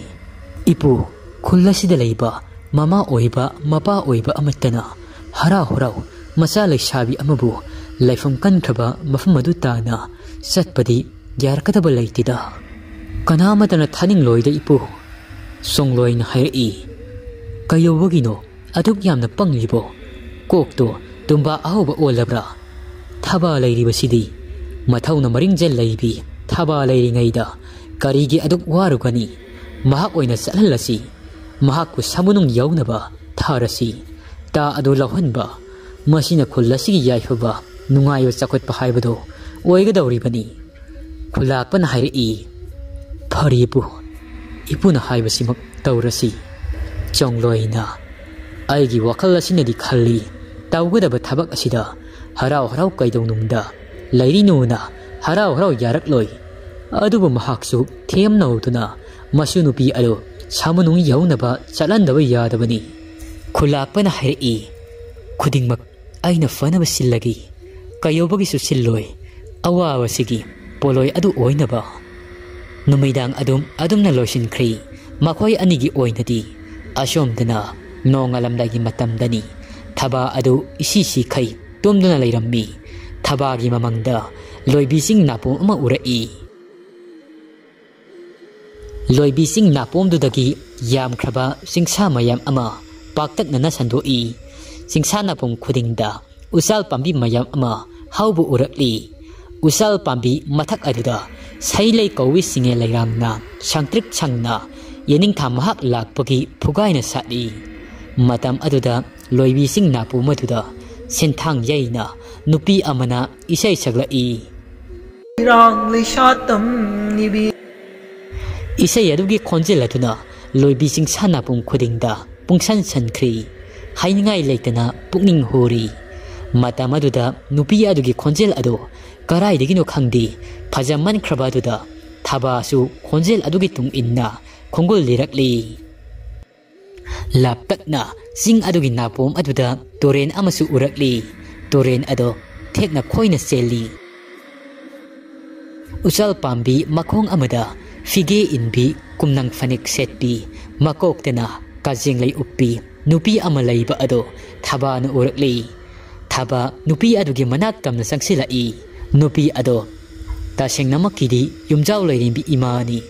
ꯏꯄꯨ, ꯈꯨꯜ ꯑꯁꯤꯗ ꯂꯩꯕ ꯃꯃꯥ ꯑꯣꯏꯕ, ꯃꯄꯥ ꯑꯣꯏꯕ ꯑꯃꯠꯇꯅ ꯍꯔꯥꯎ ꯍꯔꯥꯎ ꯃꯆꯥ ꯂꯩꯁꯥꯕꯤ ꯑꯃꯕꯨ ꯂꯩꯐꯝ ꯀꯟꯈ꯭ꯔꯕ ꯃꯐꯝ ꯑꯗꯨ ꯇꯥꯅ ꯆꯠꯄꯗꯤ ꯌꯥꯔꯛꯀꯗꯕ ꯂꯩꯇꯦꯗ꯫ ꯀꯅꯥꯃꯠꯇꯅ ꯊꯥꯅꯤꯡꯂꯣꯏꯗ ꯏꯄꯨ꯫" ꯁꯣꯡꯂꯣꯏꯅ ꯍꯥꯏꯔꯛꯏ, "ꯀꯩꯗꯧꯕꯒꯤꯅꯣ ꯑꯗꯨꯛ ꯌꯥꯝꯅ ꯄꯪꯂꯤꯕꯣ? ꯀꯣꯛꯇꯣ ꯇꯨꯝꯕꯥ ꯑꯍꯧꯕ ꯑꯣꯜꯂꯕ꯭ꯔꯥ? ꯊꯕꯥ ꯂꯩꯔꯤꯕꯁꯤꯗꯤ ꯃꯊꯧꯅ ꯃꯔꯤꯡꯖꯦꯜ ꯂꯩꯕꯤ ꯊꯕꯥ ꯂꯩꯔꯤꯉꯩꯗ ꯀꯔꯤꯒꯤ ꯑꯗꯨꯛ ꯋꯥꯔꯨꯒꯅꯤ? ꯃꯍꯥꯛ ꯑꯣꯏꯅ ꯆꯠꯍꯜꯂꯁꯤ꯫ ꯃꯍꯥꯛꯄꯨ ꯁꯥꯃꯨꯅꯨꯡ ꯌꯧꯅꯕ ꯊꯥꯔꯁꯤ꯫ ꯇꯥ ꯑꯗꯨ ꯂꯧꯍꯟꯕ, ꯃꯁꯤꯅ ꯈꯨꯜ ꯑꯁꯤꯒꯤ ꯌꯥꯏꯐꯕ, ꯅꯨꯡꯉꯥꯏꯕ ꯆꯥꯎꯈꯠꯄ ꯍꯥꯏꯕꯗꯨ ꯑꯣꯏꯒꯗꯧꯔꯤꯕꯅꯤ꯫" ꯈꯨꯜꯂꯥꯛꯄꯅ ꯍꯥꯏꯔꯛꯏ, "ꯐꯔꯦꯕꯨ, ꯏꯄꯨꯅ ꯍꯥꯏꯕꯁꯤꯃꯛ ꯇꯧꯔꯁꯤ꯫ ꯆꯣꯡꯂꯣꯏꯅ ꯑꯩꯒꯤ ꯋꯥꯈꯜ ꯑꯁꯤꯅꯗꯤ ꯈꯜꯂꯤ, ꯇꯧꯒꯗꯕ ꯊꯕꯛ ꯑꯁꯤꯗ ꯍꯔꯥꯎ ꯍꯔꯥꯎ ꯀꯩꯗꯧꯅꯨꯡꯗ ꯂꯩꯔꯤꯅꯨꯅ ꯍꯔꯥꯎ ꯍꯔꯥꯎ ꯌꯥꯔꯛꯂꯣꯏ꯫ ꯑꯗꯨꯕꯨ ꯃꯍꯥꯛꯁꯨ ꯊꯦꯝꯅꯧꯗꯨꯅ ꯃꯁꯨ ꯅꯨꯄꯤ ꯑꯗꯨ ꯁꯥꯃꯨꯅꯨꯡ ꯌꯧꯅꯕ ꯆꯠꯍꯟꯗꯕ ꯌꯥꯗꯕꯅꯤ꯫ ꯈꯨꯂꯥꯛꯄꯅ ꯍꯥꯏꯔꯛꯏ, "ꯈꯨꯗꯤꯡꯃꯛ ꯑꯩꯅ ꯐꯅꯕ ꯁꯤꯜꯂꯒꯦ, ꯀꯩꯗꯧꯕꯒꯤꯁꯨ ꯁꯤꯜꯂꯣꯏ꯫ ꯑꯋꯥꯕꯁꯤꯒꯤ ꯄꯣꯠꯂꯣꯏ ꯑꯗꯨ ꯑꯣꯏꯅꯕ"꯫ ꯅꯨꯃꯤꯗꯥꯡ ꯑꯗꯨꯝ ꯑꯗꯨꯝꯅ ꯂꯣꯏꯁꯤꯟꯈ꯭ꯔꯤ꯫ ꯃꯈꯣꯏ ꯑꯅꯤꯒꯤ ꯑꯣꯏꯅꯗꯤ ꯑꯁꯣꯝꯗꯅ ꯅꯣꯡꯉꯥꯜꯂꯝꯗꯥꯏꯒꯤ ꯃꯇꯝꯗꯅꯤ꯫ ꯊꯕꯥ ꯑꯗꯨ ꯏꯁꯤ ꯁꯤꯈꯩ ꯇꯨꯝꯗꯨꯅ ꯂꯩꯔꯝꯃꯤ꯫ ꯊꯕꯥꯒꯤ ꯃꯃꯪꯗ ꯂꯣꯏꯕꯤꯁꯤꯡ ꯅꯥꯄꯣꯝ ꯑꯃ ꯎꯔꯛꯏ꯫ ꯂꯣꯏꯕꯤꯁꯤꯡ ꯅꯥꯄꯣꯝꯗꯨꯗꯒꯤ ꯌꯥꯝꯈ꯭ꯔꯕ ꯆꯤꯡꯁꯥ ꯃꯌꯥꯝ ꯑꯃ ꯄꯥꯛꯇꯛꯅꯅ ꯁꯟꯗꯣꯛꯏ꯫ ꯆꯤꯡꯁꯥ ꯅꯥꯄꯣꯝ ꯈꯨꯗꯤꯡꯗ ꯎꯆꯥꯜ ꯄꯥꯝꯕꯤ ꯃꯌꯥꯝ ꯑꯃ ꯍꯧꯕ ꯎꯔꯛꯂꯤ꯫ ꯎꯆꯥꯜ ꯄꯥꯝꯕꯤ ꯃꯊꯛ ꯑꯗꯨꯗ ꯁꯩꯂꯩ ꯀꯧꯏ ꯁꯤꯡꯉꯦ ꯂꯩꯔꯥꯡꯅ ꯁꯪꯇ꯭ꯔꯤꯛ ꯁꯪꯅ ꯌꯦꯅꯤꯡꯊꯥ ꯃꯍꯥꯛ ꯂꯥꯛꯄꯒꯤ ꯐꯨꯒꯥꯏꯅ ꯁꯥꯠꯂꯤ꯫ ꯃꯇꯝ ꯑꯗꯨꯗ ꯂꯣꯏꯕꯤꯁꯤꯡ ꯅꯥꯄꯣꯝ ꯑꯗꯨꯗ ꯁꯦꯟꯊꯥꯡ ꯌꯩꯅ ꯅꯨꯄꯤ ꯑꯃꯅ ꯏꯁꯩ ꯁꯛꯂꯛꯏ꯫ ꯏꯔꯥꯡ ꯂꯩꯁꯥ ꯇꯝꯅꯤꯕꯤ꯫ ꯏꯁꯩ ꯑꯗꯨꯒꯤ ꯈꯣꯟꯖꯦꯜ ꯑꯗꯨꯅ ꯂꯣꯏꯕꯤꯁꯤꯡ ꯁꯥꯟꯅꯄꯨꯡ ꯈꯨꯗꯤꯡꯗ ꯄꯨꯡꯁꯟ ꯁꯟꯈ꯭ꯔꯤ꯫ ꯍꯥꯏꯅꯤꯡꯉꯥꯏ ꯂꯩꯇꯅ ꯄꯨꯛꯅꯤꯡ ꯍꯨꯔꯤ꯫ ꯃꯇꯝ ꯑꯗꯨꯗ ꯅꯨꯄꯤ ꯑꯗꯨꯒꯤ ꯈꯣꯟꯖꯦꯜ ꯑꯗꯨ ꯀꯔꯥꯏꯗꯒꯤꯅꯣ ꯈꯪꯗꯦ, ꯐꯖꯃꯟꯈ꯭ꯔꯕ ꯑꯗꯨꯗ ꯊꯕꯥꯁꯨ ꯈꯣꯟꯖꯦꯜ ꯑꯗꯨꯒꯤ ꯇꯨꯡ ꯏꯟꯅ ꯈꯣꯡꯒꯨꯜ ꯂꯤꯔꯛꯂꯤ꯫ ꯂꯥꯞꯇꯛꯅ ꯆꯤꯡ ꯑꯗꯨꯒꯤ ꯅꯥꯄꯣꯝ ꯑꯗꯨꯗ ꯇꯨꯔꯦꯟ ꯑꯃꯁꯨ ꯎꯔꯛꯂꯤ꯫ ꯇꯨꯔꯦꯟ ꯑꯗꯣ ꯊꯦꯛꯅ ꯈꯣꯏꯅ ꯆꯦꯜꯂꯤ꯫ ꯎꯆꯥꯜ ꯄꯥꯝꯕꯤ ꯃꯈꯣꯡ ꯑꯃꯗ ꯐꯤꯒꯦ ꯏꯟꯕꯤ, ꯀꯨꯝꯅꯪ ꯐꯅꯦꯛ ꯁꯦꯠꯄꯤ, ꯃꯀꯣꯛꯇꯅ ꯀꯥꯖꯦꯡꯂꯩ ꯎꯞꯄꯤ ꯅꯨꯄꯤ ꯑꯃ ꯂꯩꯕ ꯑꯗꯣ ꯊꯕꯥꯅ ꯎꯔꯛꯂꯤ꯫ ꯊꯕꯥ ꯅꯨꯄꯤ ꯑꯗꯨꯒꯤ ꯃꯅꯥꯛ ꯇꯝꯅ ꯆꯪꯁꯤꯜꯂꯛꯏ꯫ ꯅꯨꯄꯤ ꯑꯗꯣ ꯇꯁꯦꯡꯅꯃꯛꯀꯤꯗꯤ ꯌꯨꯝꯖꯥꯎ ꯂꯩꯔꯦꯝꯕꯤ ꯏꯃꯥꯅꯤ꯫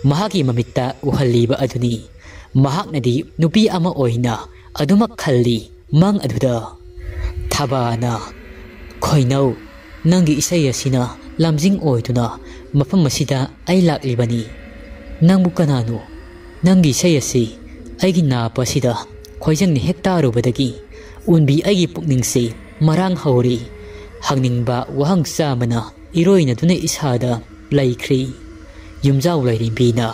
ꯃꯍꯥꯛꯀꯤ ꯃꯃꯤꯠꯇ ꯎꯍꯜꯂꯤꯕ ꯑꯗꯨꯅꯤ꯫ ꯃꯍꯥꯛꯅꯗꯤ ꯅꯨꯄꯤ ꯑꯃ ꯑꯣꯏꯅ ꯑꯗꯨꯃꯛ ꯈꯜꯂꯤ꯫ ꯃꯪ ꯑꯗꯨꯗ ꯊꯕꯥꯅ, "ꯈꯣꯏꯅꯧ, ꯅꯪꯒꯤ ꯏꯁꯩ ꯑꯁꯤꯅ ꯂꯝꯖꯤꯡ ꯑꯣꯏꯗꯨꯅ ꯃꯐꯝ ꯑꯁꯤꯗ ꯑꯩ ꯂꯥꯛꯂꯤꯕꯅꯤ꯫ ꯅꯪꯕꯨ ꯀꯅꯥꯅꯣ? ꯅꯪꯒꯤ ꯏꯁꯩ ꯑꯁꯤ ꯑꯩꯒꯤ ꯅꯥꯞ ꯑꯁꯤꯗ ꯈꯣꯏꯖꯪꯅ ꯍꯦꯛ ꯇꯥꯔꯨꯕꯗꯒꯤ ꯎꯟꯕꯤ ꯑꯩꯒꯤ ꯄꯨꯛꯅꯤꯡꯁꯤ ꯃꯔꯥꯡ ꯍꯧꯔꯤ꯫ ꯍꯪꯅꯤꯡꯕ ꯋꯥꯍꯪ ꯆꯥꯝꯃꯅ ꯏꯔꯣꯏꯅꯗꯨꯅ ꯏꯁꯥꯗ ꯂꯩꯈ꯭ꯔꯤ"꯫ ꯌꯨꯝꯖꯥꯎ ꯂꯩꯔꯦꯝꯕꯤꯅ,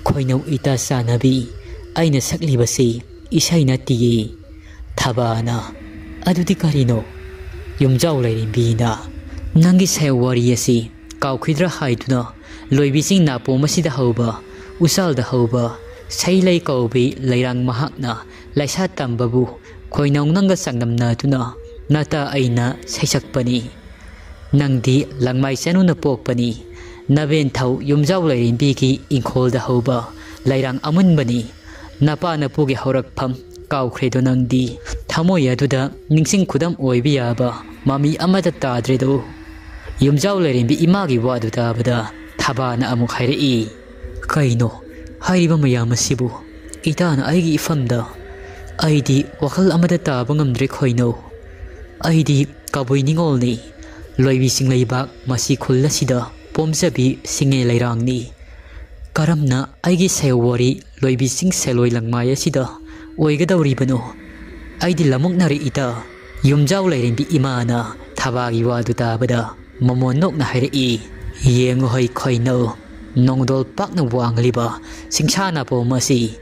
ꯈꯣꯏꯅꯧ ꯏꯇꯥ ꯆꯥꯟꯅꯕꯤ, ꯑꯩꯅ ꯁꯛꯂꯤꯕꯁꯤ ꯏꯁꯩ ꯅꯠꯇꯤꯌꯦ꯫ ꯊꯕꯥꯅ, "ꯑꯗꯨꯗꯤ ꯀꯔꯤꯅꯣ?" ꯌꯨꯝꯖꯥꯎ ꯂꯥꯏꯔꯦꯝꯕꯤꯅ, "ꯅꯪꯒꯤ ꯁꯥꯌꯧ ꯋꯥꯔꯤ ꯑꯁꯤ ꯀꯥꯎꯈꯤꯗ꯭ꯔꯥ ꯍꯥꯏꯗꯨꯅ, ꯂꯣꯏꯕꯤꯁꯤꯡ ꯅꯥꯄꯣꯝ ꯑꯁꯤꯗ ꯍꯧꯕ, ꯎꯆꯥꯜꯗ ꯍꯧꯕ ꯁꯩꯂꯩ ꯀꯧꯕꯤ ꯂꯩꯔꯥꯡ ꯃꯍꯥꯛꯅ ꯂꯥꯏꯁꯥ ꯇꯝꯕꯕꯨ ꯈꯣꯏꯅꯧ ꯅꯪꯒ ꯆꯥꯡꯗꯝꯅꯗꯨꯅ ꯅꯇꯥ ꯑꯩꯅ ꯁꯩꯁꯛꯄꯅꯤ꯫ ꯅꯪꯗꯤ ꯂꯪꯃꯥꯏ ꯆꯅꯨꯅ ꯄꯣꯛꯄꯅꯤ꯫ ꯅꯕꯦꯟꯊꯧ ꯌꯨꯝꯖꯥꯎ ꯂꯥꯏꯔꯦꯝꯕꯤꯒꯤ ꯏꯪꯈꯣꯜꯗ ꯍꯧꯕ ꯂꯩꯔꯥꯡ ꯑꯃꯨꯟꯕꯅꯤ꯫ ꯅꯄꯥ ꯅꯄꯨꯒꯤ ꯍꯧꯔꯛꯐꯝ ꯀꯥꯎꯈ꯭ꯔꯦꯗꯣ ꯅꯪꯗꯤ꯫ ꯊꯃꯣꯏ ꯑꯗꯨꯗ ꯅꯤꯡꯁꯤꯡ ꯈꯨꯗꯝ ꯑꯣꯏꯕ ꯌꯥꯕ ꯃꯃꯤ ꯑꯃꯠꯇ ꯇꯥꯗ꯭ꯔꯦꯗꯣ꯫" ꯌꯨꯝꯖꯥꯎ ꯂꯥꯏꯔꯦꯝꯕꯤ ꯏꯃꯥꯒꯤ ꯋꯥꯗꯨ ꯇꯥꯕꯗ ꯊꯕꯥꯅ ꯑꯃꯨꯛ ꯍꯥꯏꯔꯛꯏ, "ꯀꯩꯅꯣ ꯍꯥꯏꯔꯤꯕ ꯃꯌꯥꯝ ꯑꯁꯤꯕꯨ? ꯏꯇꯥꯅ ꯑꯩꯒꯤ ꯏꯐꯝꯗ꯫ ꯑꯩꯗꯤ ꯋꯥꯈꯜ ꯑꯃꯠꯇ ꯇꯥꯕ ꯉꯝꯗ꯭ꯔꯦ ꯈꯣꯏꯅꯧ꯫ ꯑꯩꯗꯤ ꯀꯕꯨꯏ ꯅꯤꯉꯣꯜꯅꯤ꯫ ꯂꯣꯏꯕꯤ ꯆꯤꯡꯂꯩꯕꯥꯛ ꯃꯁꯤ ꯈꯨꯜ ꯑꯁꯤꯗ ꯄꯣꯝꯖꯕꯤ ꯁꯤꯡꯉꯦ ꯂꯩꯔꯥꯡꯅꯤ꯫ ꯀꯔꯝꯅ ꯑꯩꯒꯤ ꯁꯥꯌꯧ ꯋꯥꯔꯤ ꯂꯣꯏꯕꯤ ꯆꯤꯡ ꯁꯦꯂꯣꯏ ꯂꯪꯃꯥꯏ ꯑꯁꯤꯗ ꯑꯣꯏꯒꯗꯧꯔꯤꯕꯅꯣ? ꯑꯩꯗꯤ ꯂꯃꯨꯛꯅꯔꯦ ꯏꯇꯥ꯫" ꯌꯨꯝꯖꯥꯎ ꯂꯥꯏꯔꯦꯝꯕꯤ ꯏꯃꯥꯅ ꯊꯕꯥꯒꯤ ꯋꯥꯗꯨ ꯇꯥꯕꯗ ꯃꯃꯣꯟ ꯅꯣꯛꯅ ꯍꯥꯏꯔꯛꯏ, "ꯌꯦꯡꯉꯨ ꯍꯩ ꯈꯣꯏꯅꯧ, ꯅꯣꯡꯗꯣꯜ ꯄꯥꯛꯅ ꯋꯥꯡꯂꯤꯕ ꯁꯤꯡꯁꯥ ꯅꯥꯄꯣꯝ ꯑꯁꯤ꯫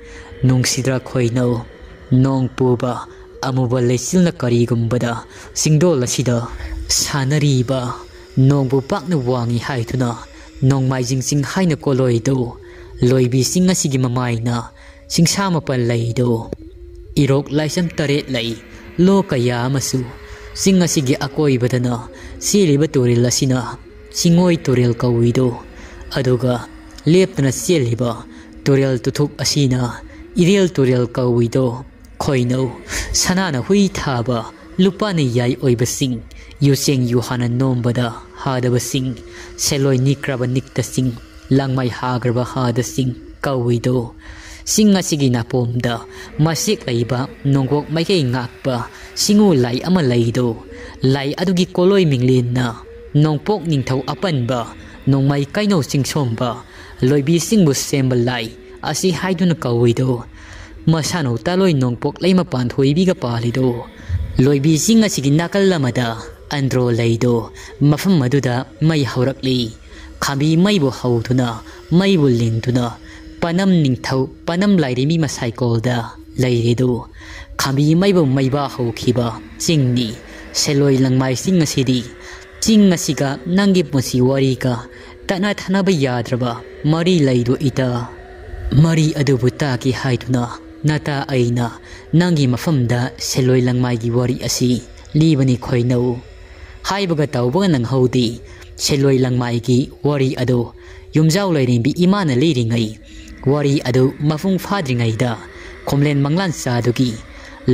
ꯅꯨꯡꯁꯤꯗ꯭ꯔꯥ ꯈꯣꯏꯅꯧ, ꯅꯣꯡ ꯄꯨꯕ ꯑꯃꯨꯕ ꯂꯩꯆꯤꯜꯅ ꯀꯔꯤꯒꯨꯝꯕꯗ ꯆꯤꯡꯗꯣꯜ ꯑꯁꯤꯗ ꯁꯥꯟꯅꯔꯤꯕ ꯅꯣꯡꯕꯨ ꯄꯥꯛꯅ ꯋꯥꯡꯉꯤ ꯍꯥꯏꯗꯨꯅ ꯅꯣꯡꯃꯥꯏꯖꯤꯡ ꯆꯤꯡ ꯍꯥꯏꯅ ꯀꯣꯂꯣꯏꯗꯣ, ꯂꯣꯏꯕꯤ ꯆꯤꯡ ꯑꯁꯤꯒꯤ ꯃꯃꯥꯏꯅ ꯆꯤꯡꯁꯥ ꯃꯥꯄꯜ ꯂꯩꯗꯣ, ꯏꯔꯣꯛ ꯂꯥꯏꯁꯝ ꯇꯔꯦꯠ ꯂꯩ, ꯂꯣ ꯀꯌꯥ ꯑꯃꯁꯨ꯫ ꯆꯤꯡ ꯑꯁꯤꯒꯤ ꯑꯀꯣꯏꯕꯗꯅ ꯆꯦꯜꯂꯤꯕ ꯇꯨꯔꯦꯜ ꯑꯁꯤꯅ ꯆꯤꯡꯉꯣꯏ ꯇꯨꯔꯦꯜ ꯀꯧꯏꯗꯣ, ꯑꯗꯨꯒ ꯂꯦꯞꯇꯅ ꯆꯦꯜꯂꯤꯕ ꯇꯨꯔꯦꯜ ꯇꯨꯊꯨꯞ ꯑꯁꯤꯅ ꯏꯔꯦꯜ ꯇꯨꯔꯦꯜ ꯀꯧꯏꯗꯣ꯫ ꯈꯣꯏꯅꯧ, ꯁꯅꯥꯅ ꯍꯨꯏ ꯊꯥꯕ, ꯂꯨꯄꯥꯅ ꯌꯥꯏ ꯑꯣꯏꯕꯁꯤꯡ, ꯌꯨꯆꯦꯡ ꯌꯨꯍꯥꯅ ꯅꯣꯝꯕꯗ ꯍꯥꯗꯕꯁꯤꯡ, ꯁꯦꯂꯣꯏ ꯅꯤꯛꯈ꯭ꯔꯕ ꯅꯤꯛꯇꯁꯤꯡ, ꯂꯪꯃꯥꯏ ꯍꯥꯈ꯭ꯔꯕ ꯍꯥꯗꯁꯤꯡ ꯀꯧꯏꯗꯣ꯫ ꯆꯤꯡ ꯑꯁꯤꯒꯤ ꯅꯥꯄꯣꯝꯗ ꯃꯆꯦꯛ ꯂꯩꯕ ꯅꯣꯡꯄꯣꯛ ꯃꯥꯏꯀꯩ ꯉꯥꯛꯄ ꯆꯤꯡꯉꯨ ꯂꯥꯏ ꯑꯃ ꯂꯩꯗꯣ꯫ ꯂꯥꯏ ꯑꯗꯨꯒꯤ ꯀꯣꯂꯣꯏ ꯃꯤꯡꯂꯦꯟꯅ ꯅꯣꯡꯄꯣꯛ ꯅꯤꯡꯊꯧ ꯑꯄꯟꯕ, ꯅꯣꯡꯃꯥꯏ ꯀꯩꯅꯧ ꯆꯤꯡꯁꯣꯝꯕ, ꯂꯣꯏꯕꯤ ꯆꯤꯡꯕꯨ ꯁꯦꯝꯕ ꯂꯥꯏ ꯑꯁꯤ ꯍꯥꯏꯗꯨꯅ ꯀꯧꯏꯗꯣ꯫ ꯃꯁꯥꯅꯧ ꯇꯥꯂꯣꯏ ꯅꯣꯡꯄꯣꯛ ꯂꯩꯃꯄꯥꯟ ꯊꯣꯏꯕꯤꯒ ꯄꯥꯜꯂꯤꯗꯣ꯫ ꯂꯣꯏꯕꯤ ꯆꯤꯡ ꯑꯁꯤꯒꯤ ꯅꯥꯀꯜ ꯑꯃꯗ ꯑꯟꯗ꯭ꯔꯣ ꯂꯩꯗꯣ꯫ ꯃꯐꯝ ꯑꯗꯨꯗ ꯃꯩ ꯍꯧꯔꯛꯂꯤ꯫ ꯈꯥꯝꯕꯤ ꯃꯩꯕꯨ ꯍꯧꯗꯨꯅ, ꯃꯩꯕꯨ ꯂꯤꯡꯗꯨꯅ, ꯄꯅꯝ ꯅꯤꯡꯊꯧ, ꯄꯅꯝ ꯂꯥꯏꯔꯦꯝꯕꯤ ꯃꯁꯥꯏꯀꯣꯜꯗ ꯂꯩꯔꯤꯗꯨ ꯈꯥꯝꯕꯤ ꯃꯩꯕꯨ ꯃꯩꯕꯥ ꯍꯧꯈꯤꯕ ꯆꯤꯡꯅꯤ꯫ ꯁꯦꯂꯣꯏ ꯂꯪꯃꯥꯏ ꯆꯤꯡ ꯑꯁꯤꯗꯤ ꯆꯤꯡ ꯑꯁꯤꯒ ꯅꯪꯒꯤ ꯄꯨꯟꯁꯤ ꯋꯥꯔꯤꯒ ꯇꯠꯅ ꯊꯥꯅꯕ ꯌꯥꯗ꯭ꯔꯕ ꯃꯔꯤ ꯂꯩꯗꯣ ꯏꯇꯥ꯫ ꯃꯔꯤ ꯑꯗꯨꯕꯨ ꯇꯥꯛꯀꯦ ꯍꯥꯏꯗꯨꯅ ꯅꯇꯥ ꯑꯩꯅ ꯅꯪꯒꯤ ꯃꯐꯝꯗ ꯁꯦꯂꯣꯏ ꯂꯪꯃꯥꯏꯒꯤ ꯋꯥꯔꯤ ꯑꯁꯤ ꯂꯤꯕꯅꯤ ꯈꯣꯏꯅꯧ꯫ ꯍꯥꯏꯕꯒ ꯇꯧꯕꯒ ꯅꯪꯍꯧꯗꯦ꯫ ꯁꯦꯂꯣꯏ ꯂꯪꯃꯥꯏꯒꯤ ꯋꯥꯔꯤ ꯑꯗꯨ ꯌꯨꯝꯖꯥꯎ ꯂꯩꯔꯦꯝꯕꯤ ꯏꯃꯥꯅ ꯂꯤꯔꯤꯉꯩ, ꯋꯥꯔꯤ ꯑꯗꯨ ꯃꯄꯨꯡ ꯐꯥꯗ꯭ꯔꯤꯉꯩꯗ ꯈꯣꯝꯂꯦꯟ ꯃꯪꯂꯥꯟꯆꯥꯗꯨꯒꯤ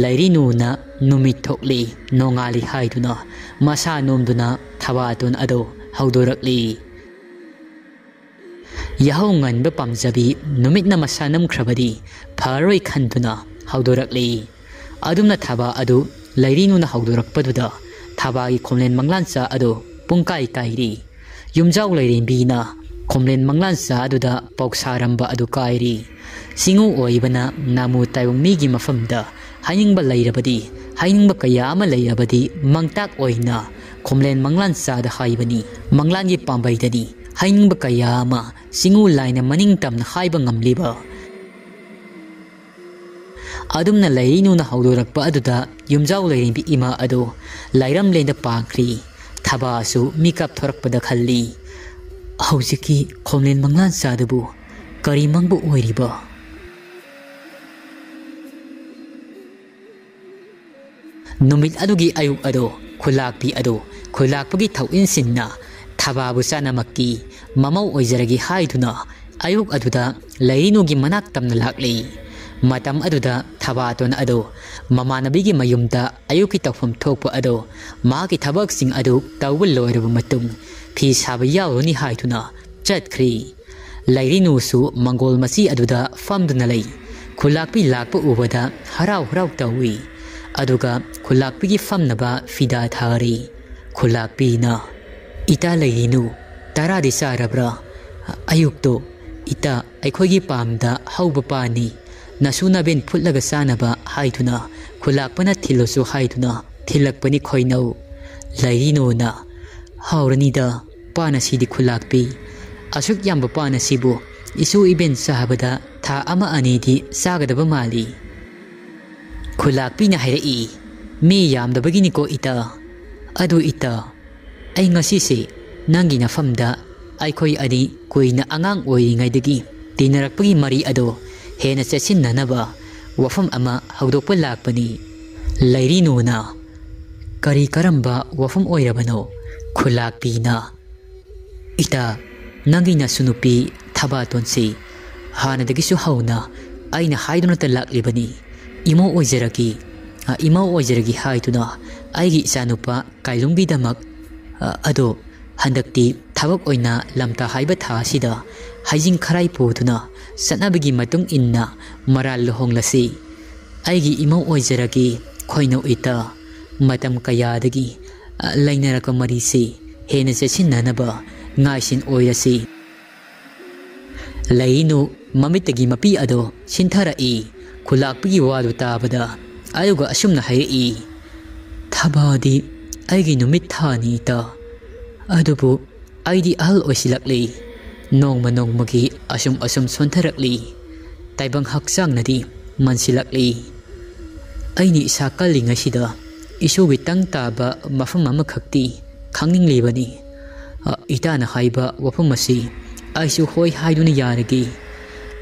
ꯂꯩꯔꯤꯅꯨꯅ ꯅꯨꯃꯤꯠ ꯊꯣꯛꯂꯤ, ꯅꯣꯡꯉꯥꯜꯂꯤ ꯍꯥꯏꯗꯨꯅ ꯃꯁꯥ ꯅꯣꯝꯗꯨꯅ ꯊꯕꯥꯇꯣꯟ ꯑꯗꯨ ꯍꯧꯗꯣꯔꯛꯂꯤ꯫ ꯌꯥꯍꯧ ꯉꯟꯕ ꯄꯥꯝꯖꯕꯤ ꯅꯨꯃꯤꯠꯅ ꯃꯁꯥ ꯅꯝꯈ꯭ꯔꯕꯗꯤ ꯐꯔꯣꯏ ꯈꯟꯗꯨꯅ ꯍꯧꯗꯣꯔꯛꯂꯤ꯫ ꯑꯗꯨꯝꯅ ꯊꯥꯕ ꯑꯗꯨ ꯂꯩꯔꯤꯅꯨꯅ ꯍꯧꯗꯣꯔꯛꯄꯗꯨꯗ ꯊꯥꯕꯒꯤ ꯈꯣꯝꯂꯦꯟ ꯃꯪꯂꯥꯟꯆꯥ ꯑꯗꯨ ꯄꯨꯡꯀꯥꯏ ꯀꯥꯏꯔꯤ꯫ ꯌꯨꯝꯖꯥꯎ ꯂꯩꯔꯦꯝꯕꯤꯅ ꯈꯣꯝꯂꯦꯟ ꯃꯪꯂꯥꯟꯆꯥ ꯑꯗꯨꯗ ꯄꯥꯎꯁꯥꯔꯝꯕ ꯑꯗꯨ ꯀꯥꯏꯔꯤ꯫ ꯆꯤꯡꯎ ꯑꯣꯏꯕꯅ ꯅꯥꯃꯨ ꯇꯥꯏꯕꯪ ꯃꯤꯒꯤ ꯃꯐꯝꯗ ꯍꯥꯏꯅꯤꯡꯕ ꯂꯩꯔꯕꯗꯤ, ꯍꯥꯏꯅꯤꯡꯕ ꯀꯌꯥ ꯑꯃ ꯂꯩꯔꯕꯗꯤ ꯃꯥꯡꯇꯥꯛ ꯑꯣꯏꯅ ꯈꯣꯝꯂꯦꯟ ꯃꯪꯂꯥꯟꯆꯥꯗ ꯍꯥꯏꯕꯅꯤ꯫ ꯃꯪꯂꯥꯟꯒꯤ ꯄꯥꯝꯕꯩꯗꯅꯤ ꯍꯥꯏꯅꯤꯡꯕ ꯀꯌꯥ ꯑꯃ ꯆꯤꯡꯎ ꯂꯥꯏꯅ ꯃꯅꯤꯡ ꯇꯝꯅ ꯍꯥꯏꯕ ꯉꯝꯂꯤꯕ꯫ ꯑꯗꯨꯝꯅ ꯂꯩꯔꯤꯅꯨꯅ ꯍꯧꯗꯣꯔꯛꯄ ꯑꯗꯨꯗ ꯌꯨꯝꯖꯥꯎ ꯂꯩꯔꯦꯝꯕꯤ ꯏꯃꯥ ꯑꯗꯨ ꯂꯥꯏꯔꯝꯂꯦꯟꯗ ꯄꯥꯡꯈ꯭ꯔꯤ꯫ ꯊꯥꯕꯁꯨ ꯃꯤꯀꯞ ꯊꯣꯔꯛꯄꯗ ꯈꯜꯂꯤ, "ꯍꯧꯖꯤꯛꯀꯤ ꯈꯣꯝꯂꯦꯟ ꯃꯪꯂꯥꯟꯆꯥꯗꯨꯕꯨ ꯀꯔꯤ ꯃꯪꯕ ꯑꯣꯏꯔꯤꯕ?" ꯅꯨꯃꯤꯠ ꯑꯗꯨꯒꯤ ꯑꯌꯨꯛ ꯑꯗꯨ ꯈꯨꯂꯥꯛꯄꯤ ꯑꯗꯨ ꯈꯨꯂꯥꯛꯄꯒꯤ ꯊꯧꯏꯟꯁꯤꯡꯅ ꯊꯥꯕꯕꯨ ꯆꯥꯅꯃꯛꯀꯤ ꯃꯃꯧ ꯑꯣꯏꯖꯔꯒꯦ ꯍꯥꯏꯗꯨꯅ ꯑꯌꯨꯛ ꯑꯗꯨꯗ ꯂꯩꯔꯤꯅꯨꯒꯤ ꯃꯅꯥꯛ ꯇꯝꯅ ꯂꯥꯛꯂꯤ꯫ ꯃꯇꯝ ꯑꯗꯨꯗ ꯊꯥꯕꯇꯣꯟ ꯑꯗꯨ ꯃꯃꯥꯟꯅꯕꯤꯒꯤ ꯃꯌꯨꯝꯗ ꯑꯌꯨꯛꯀꯤ ꯇꯧꯐꯝ ꯊꯣꯛꯄ ꯑꯗꯨ ꯃꯍꯥꯛꯀꯤ ꯊꯕꯛꯁꯤꯡ ꯑꯗꯨ ꯇꯧꯕ ꯂꯣꯏꯔꯕ ꯃꯇꯨꯡ ꯐꯤ ꯁꯥꯕ ꯌꯥꯎꯔꯨꯅꯤ ꯍꯥꯏꯗꯨꯅ ꯆꯠꯈ꯭ꯔꯤ꯫ ꯂꯩꯔꯤꯅꯨꯁꯨ ꯃꯪꯒꯣꯜ ꯃꯆꯤ ꯑꯗꯨꯗ ꯐꯝꯗꯨꯅ ꯂꯩ꯫ ꯈꯨꯂꯥꯛꯄꯤ ꯂꯥꯛꯄ ꯎꯕꯗ ꯍꯔꯥꯎ ꯍꯔꯥꯎ ꯇꯧꯏ꯫ ꯑꯗꯨꯒ ꯈꯨꯂꯥꯛꯄꯤꯒꯤ ꯐꯝꯅꯕ ꯐꯤꯗꯥ ꯊꯥꯔꯤ꯫ ꯈꯨꯂꯥꯛꯄꯤꯅ, "ꯏꯇꯥ ꯂꯩꯔꯤꯅꯨ, ꯇꯔꯥꯗꯤ ꯆꯥꯔꯕ꯭ꯔꯥ? ꯑꯌꯨꯛꯇꯣ ꯏꯇꯥ ꯑꯩꯈꯣꯏꯒꯤ ꯄꯥꯝꯗ ꯍꯧꯕ ꯄꯥꯅꯤ, ꯅꯁꯨ ꯅꯕꯦꯟ ꯐꯨꯠꯂꯒ ꯆꯥꯅꯕ" ꯍꯥꯏꯗꯨꯅ ꯈꯨꯂꯥꯛꯄꯅ ꯊꯤꯜꯂꯨꯁꯨ ꯍꯥꯏꯗꯨꯅ ꯊꯤꯜꯂꯛꯄꯅꯤ ꯈꯣꯏꯅꯧ꯫ ꯂꯩꯔꯤꯅꯨꯅ, "ꯍꯥꯎꯔꯅꯤꯗ, ꯄꯥꯟ ꯑꯁꯤꯗꯤ ꯈꯨꯂꯥꯛꯄꯤ꯫ ꯑꯁꯨꯛ ꯌꯥꯝꯕ ꯄꯥꯟ ꯑꯁꯤꯕꯨ ꯏꯁꯨ ꯏꯕꯦꯟ ꯆꯥꯕꯗ ꯊꯥ ꯑꯃ ꯑꯅꯤꯗꯤ ꯆꯥꯒꯗꯕ ꯃꯥꯜꯂꯤ꯫ ꯈꯨꯂꯥꯛꯄꯤꯅ ꯍꯥꯏꯔꯛꯏ, "ꯃꯤ ꯌꯥꯝꯗꯕꯒꯤꯅꯤꯀꯣ ꯏꯇꯥ꯫ ꯑꯗꯨ ꯏꯇꯥ, ꯑꯩ ꯉꯁꯤꯁꯦ ꯅꯪꯒꯤ ꯅꯐꯝꯗ ꯑꯩꯈꯣꯏ ꯑꯅꯤ ꯀꯨꯏꯅ ꯑꯉꯥꯡ ꯑꯣꯏꯔꯤꯉꯩꯗꯒꯤ ꯇꯤꯟꯅꯔꯛꯄꯒꯤ ꯃꯔꯤ ꯑꯗꯣ ꯍꯦꯟꯅ ꯆꯦꯠꯁꯤꯟꯅꯅꯕ ꯋꯥꯐꯝ ꯑꯃ ꯍꯧꯗꯣꯛꯄ ꯂꯥꯛꯄꯅꯤ꯫" ꯂꯩꯔꯤꯅꯨꯅ, "ꯀꯔꯤ ꯀꯔꯝꯕ ꯋꯥꯐꯝ ꯑꯣꯏꯔꯕꯅꯣ?" ꯈꯨꯂꯥꯛꯄꯤꯅ, "ꯏꯇꯥ, ꯅꯪꯒꯤ ꯅꯁꯨ ꯅꯨꯄꯤ ꯊꯕꯥꯇꯣꯟꯁꯤ ꯍꯥꯟꯅꯗꯒꯤꯁꯨ ꯍꯧꯅ ꯑꯩꯅ ꯍꯥꯏꯗꯨꯅꯇ ꯂꯥꯛꯂꯤꯕꯅꯤ꯫ ꯏꯃꯧ ꯑꯣꯏꯖꯔꯒꯦ, ꯑ, ꯏꯃꯧ ꯑꯣꯏꯖꯔꯒꯦ ꯍꯥꯏꯗꯨꯅ ꯑꯩꯒꯤ ꯏꯆꯥꯅꯨꯄꯥ ꯀꯥꯏꯂꯨꯝꯒꯤꯗꯃꯛ, ꯑ, ꯑꯗꯣ ꯍꯟꯗꯛꯇꯤ ꯊꯕꯛ ꯑꯣꯏꯅ ꯂꯝꯇꯥ ꯍꯥꯏꯕ ꯊꯥ ꯑꯁꯤꯗ ꯍꯩꯖꯤꯡ ꯈꯔꯥꯏ ꯄꯨꯗꯨꯅ ꯆꯠꯅꯕꯤꯒꯤ ꯃꯇꯨꯡ ꯏꯟꯅ ꯃꯔꯥꯜ ꯂꯨꯍꯣꯡꯂꯁꯤ꯫ ꯑꯩꯒꯤ ꯏꯃꯧ ꯑꯣꯏꯖꯔꯒꯦ ꯈꯣꯏꯅꯧ ꯏꯇꯥ꯫ ꯃꯇꯝ ꯀꯌꯥꯗꯒꯤ, ꯑ, ꯂꯩꯅꯔꯛꯄ ꯃꯔꯤꯁꯤ ꯍꯦꯟꯅ ꯆꯦꯠꯁꯤꯟꯅꯅꯕ ꯉꯥꯏꯁꯤꯟ ꯑꯣꯏꯔꯁꯤ꯫" ꯂꯩꯅꯨ ꯃꯃꯤꯠꯇꯒꯤ ꯃꯄꯤ ꯑꯗꯣ ꯁꯤꯟꯊꯔꯛꯏ꯫ ꯈꯨꯂꯥꯛꯄꯤꯒꯤ ꯋꯥꯗꯨ ꯇꯥꯕꯗ ꯑꯗꯨꯒ ꯑꯁꯨꯝꯅ ꯍꯥꯏꯔꯛꯏ, "ꯊꯕꯥꯗꯤ ꯑꯩꯒꯤ ꯅꯨꯃꯤꯠ ꯊꯥꯅꯤ ꯏꯇꯥ꯫ ꯑꯗꯨꯕꯨ ꯑꯩꯗꯤ ꯑꯍꯜ ꯑꯣꯏꯁꯤꯜꯂꯛꯂꯤ꯫ ꯅꯣꯡꯃ ꯅꯣꯡꯃꯒꯤ ꯑꯁꯨꯝ ꯑꯁꯨꯝ ꯁꯣꯟꯊꯔꯛꯂꯤ꯫ ꯇꯥꯏꯕꯪ ꯍꯛꯆꯥꯡꯅꯗꯤ ꯃꯟꯁꯤꯜꯂꯛꯂꯤ꯫ ꯑꯩꯅ ꯏꯁꯥ ꯀꯜꯂꯤꯉꯩꯁꯤꯗ ꯏꯁꯣꯔꯒꯤ ꯇꯪ ꯇꯥꯕ ꯃꯐꯝ ꯑꯃꯈꯛꯇꯤ ꯈꯪꯅꯤꯡꯂꯤꯕꯅꯤ꯫ ꯑ, ꯏꯇꯥꯅ ꯍꯥꯏꯕ ꯋꯥꯐꯝ ꯑꯁꯤ ꯑꯩꯁꯨ ꯍꯣꯏ ꯍꯥꯏꯗꯨꯅ ꯌꯥꯔꯒꯦ꯫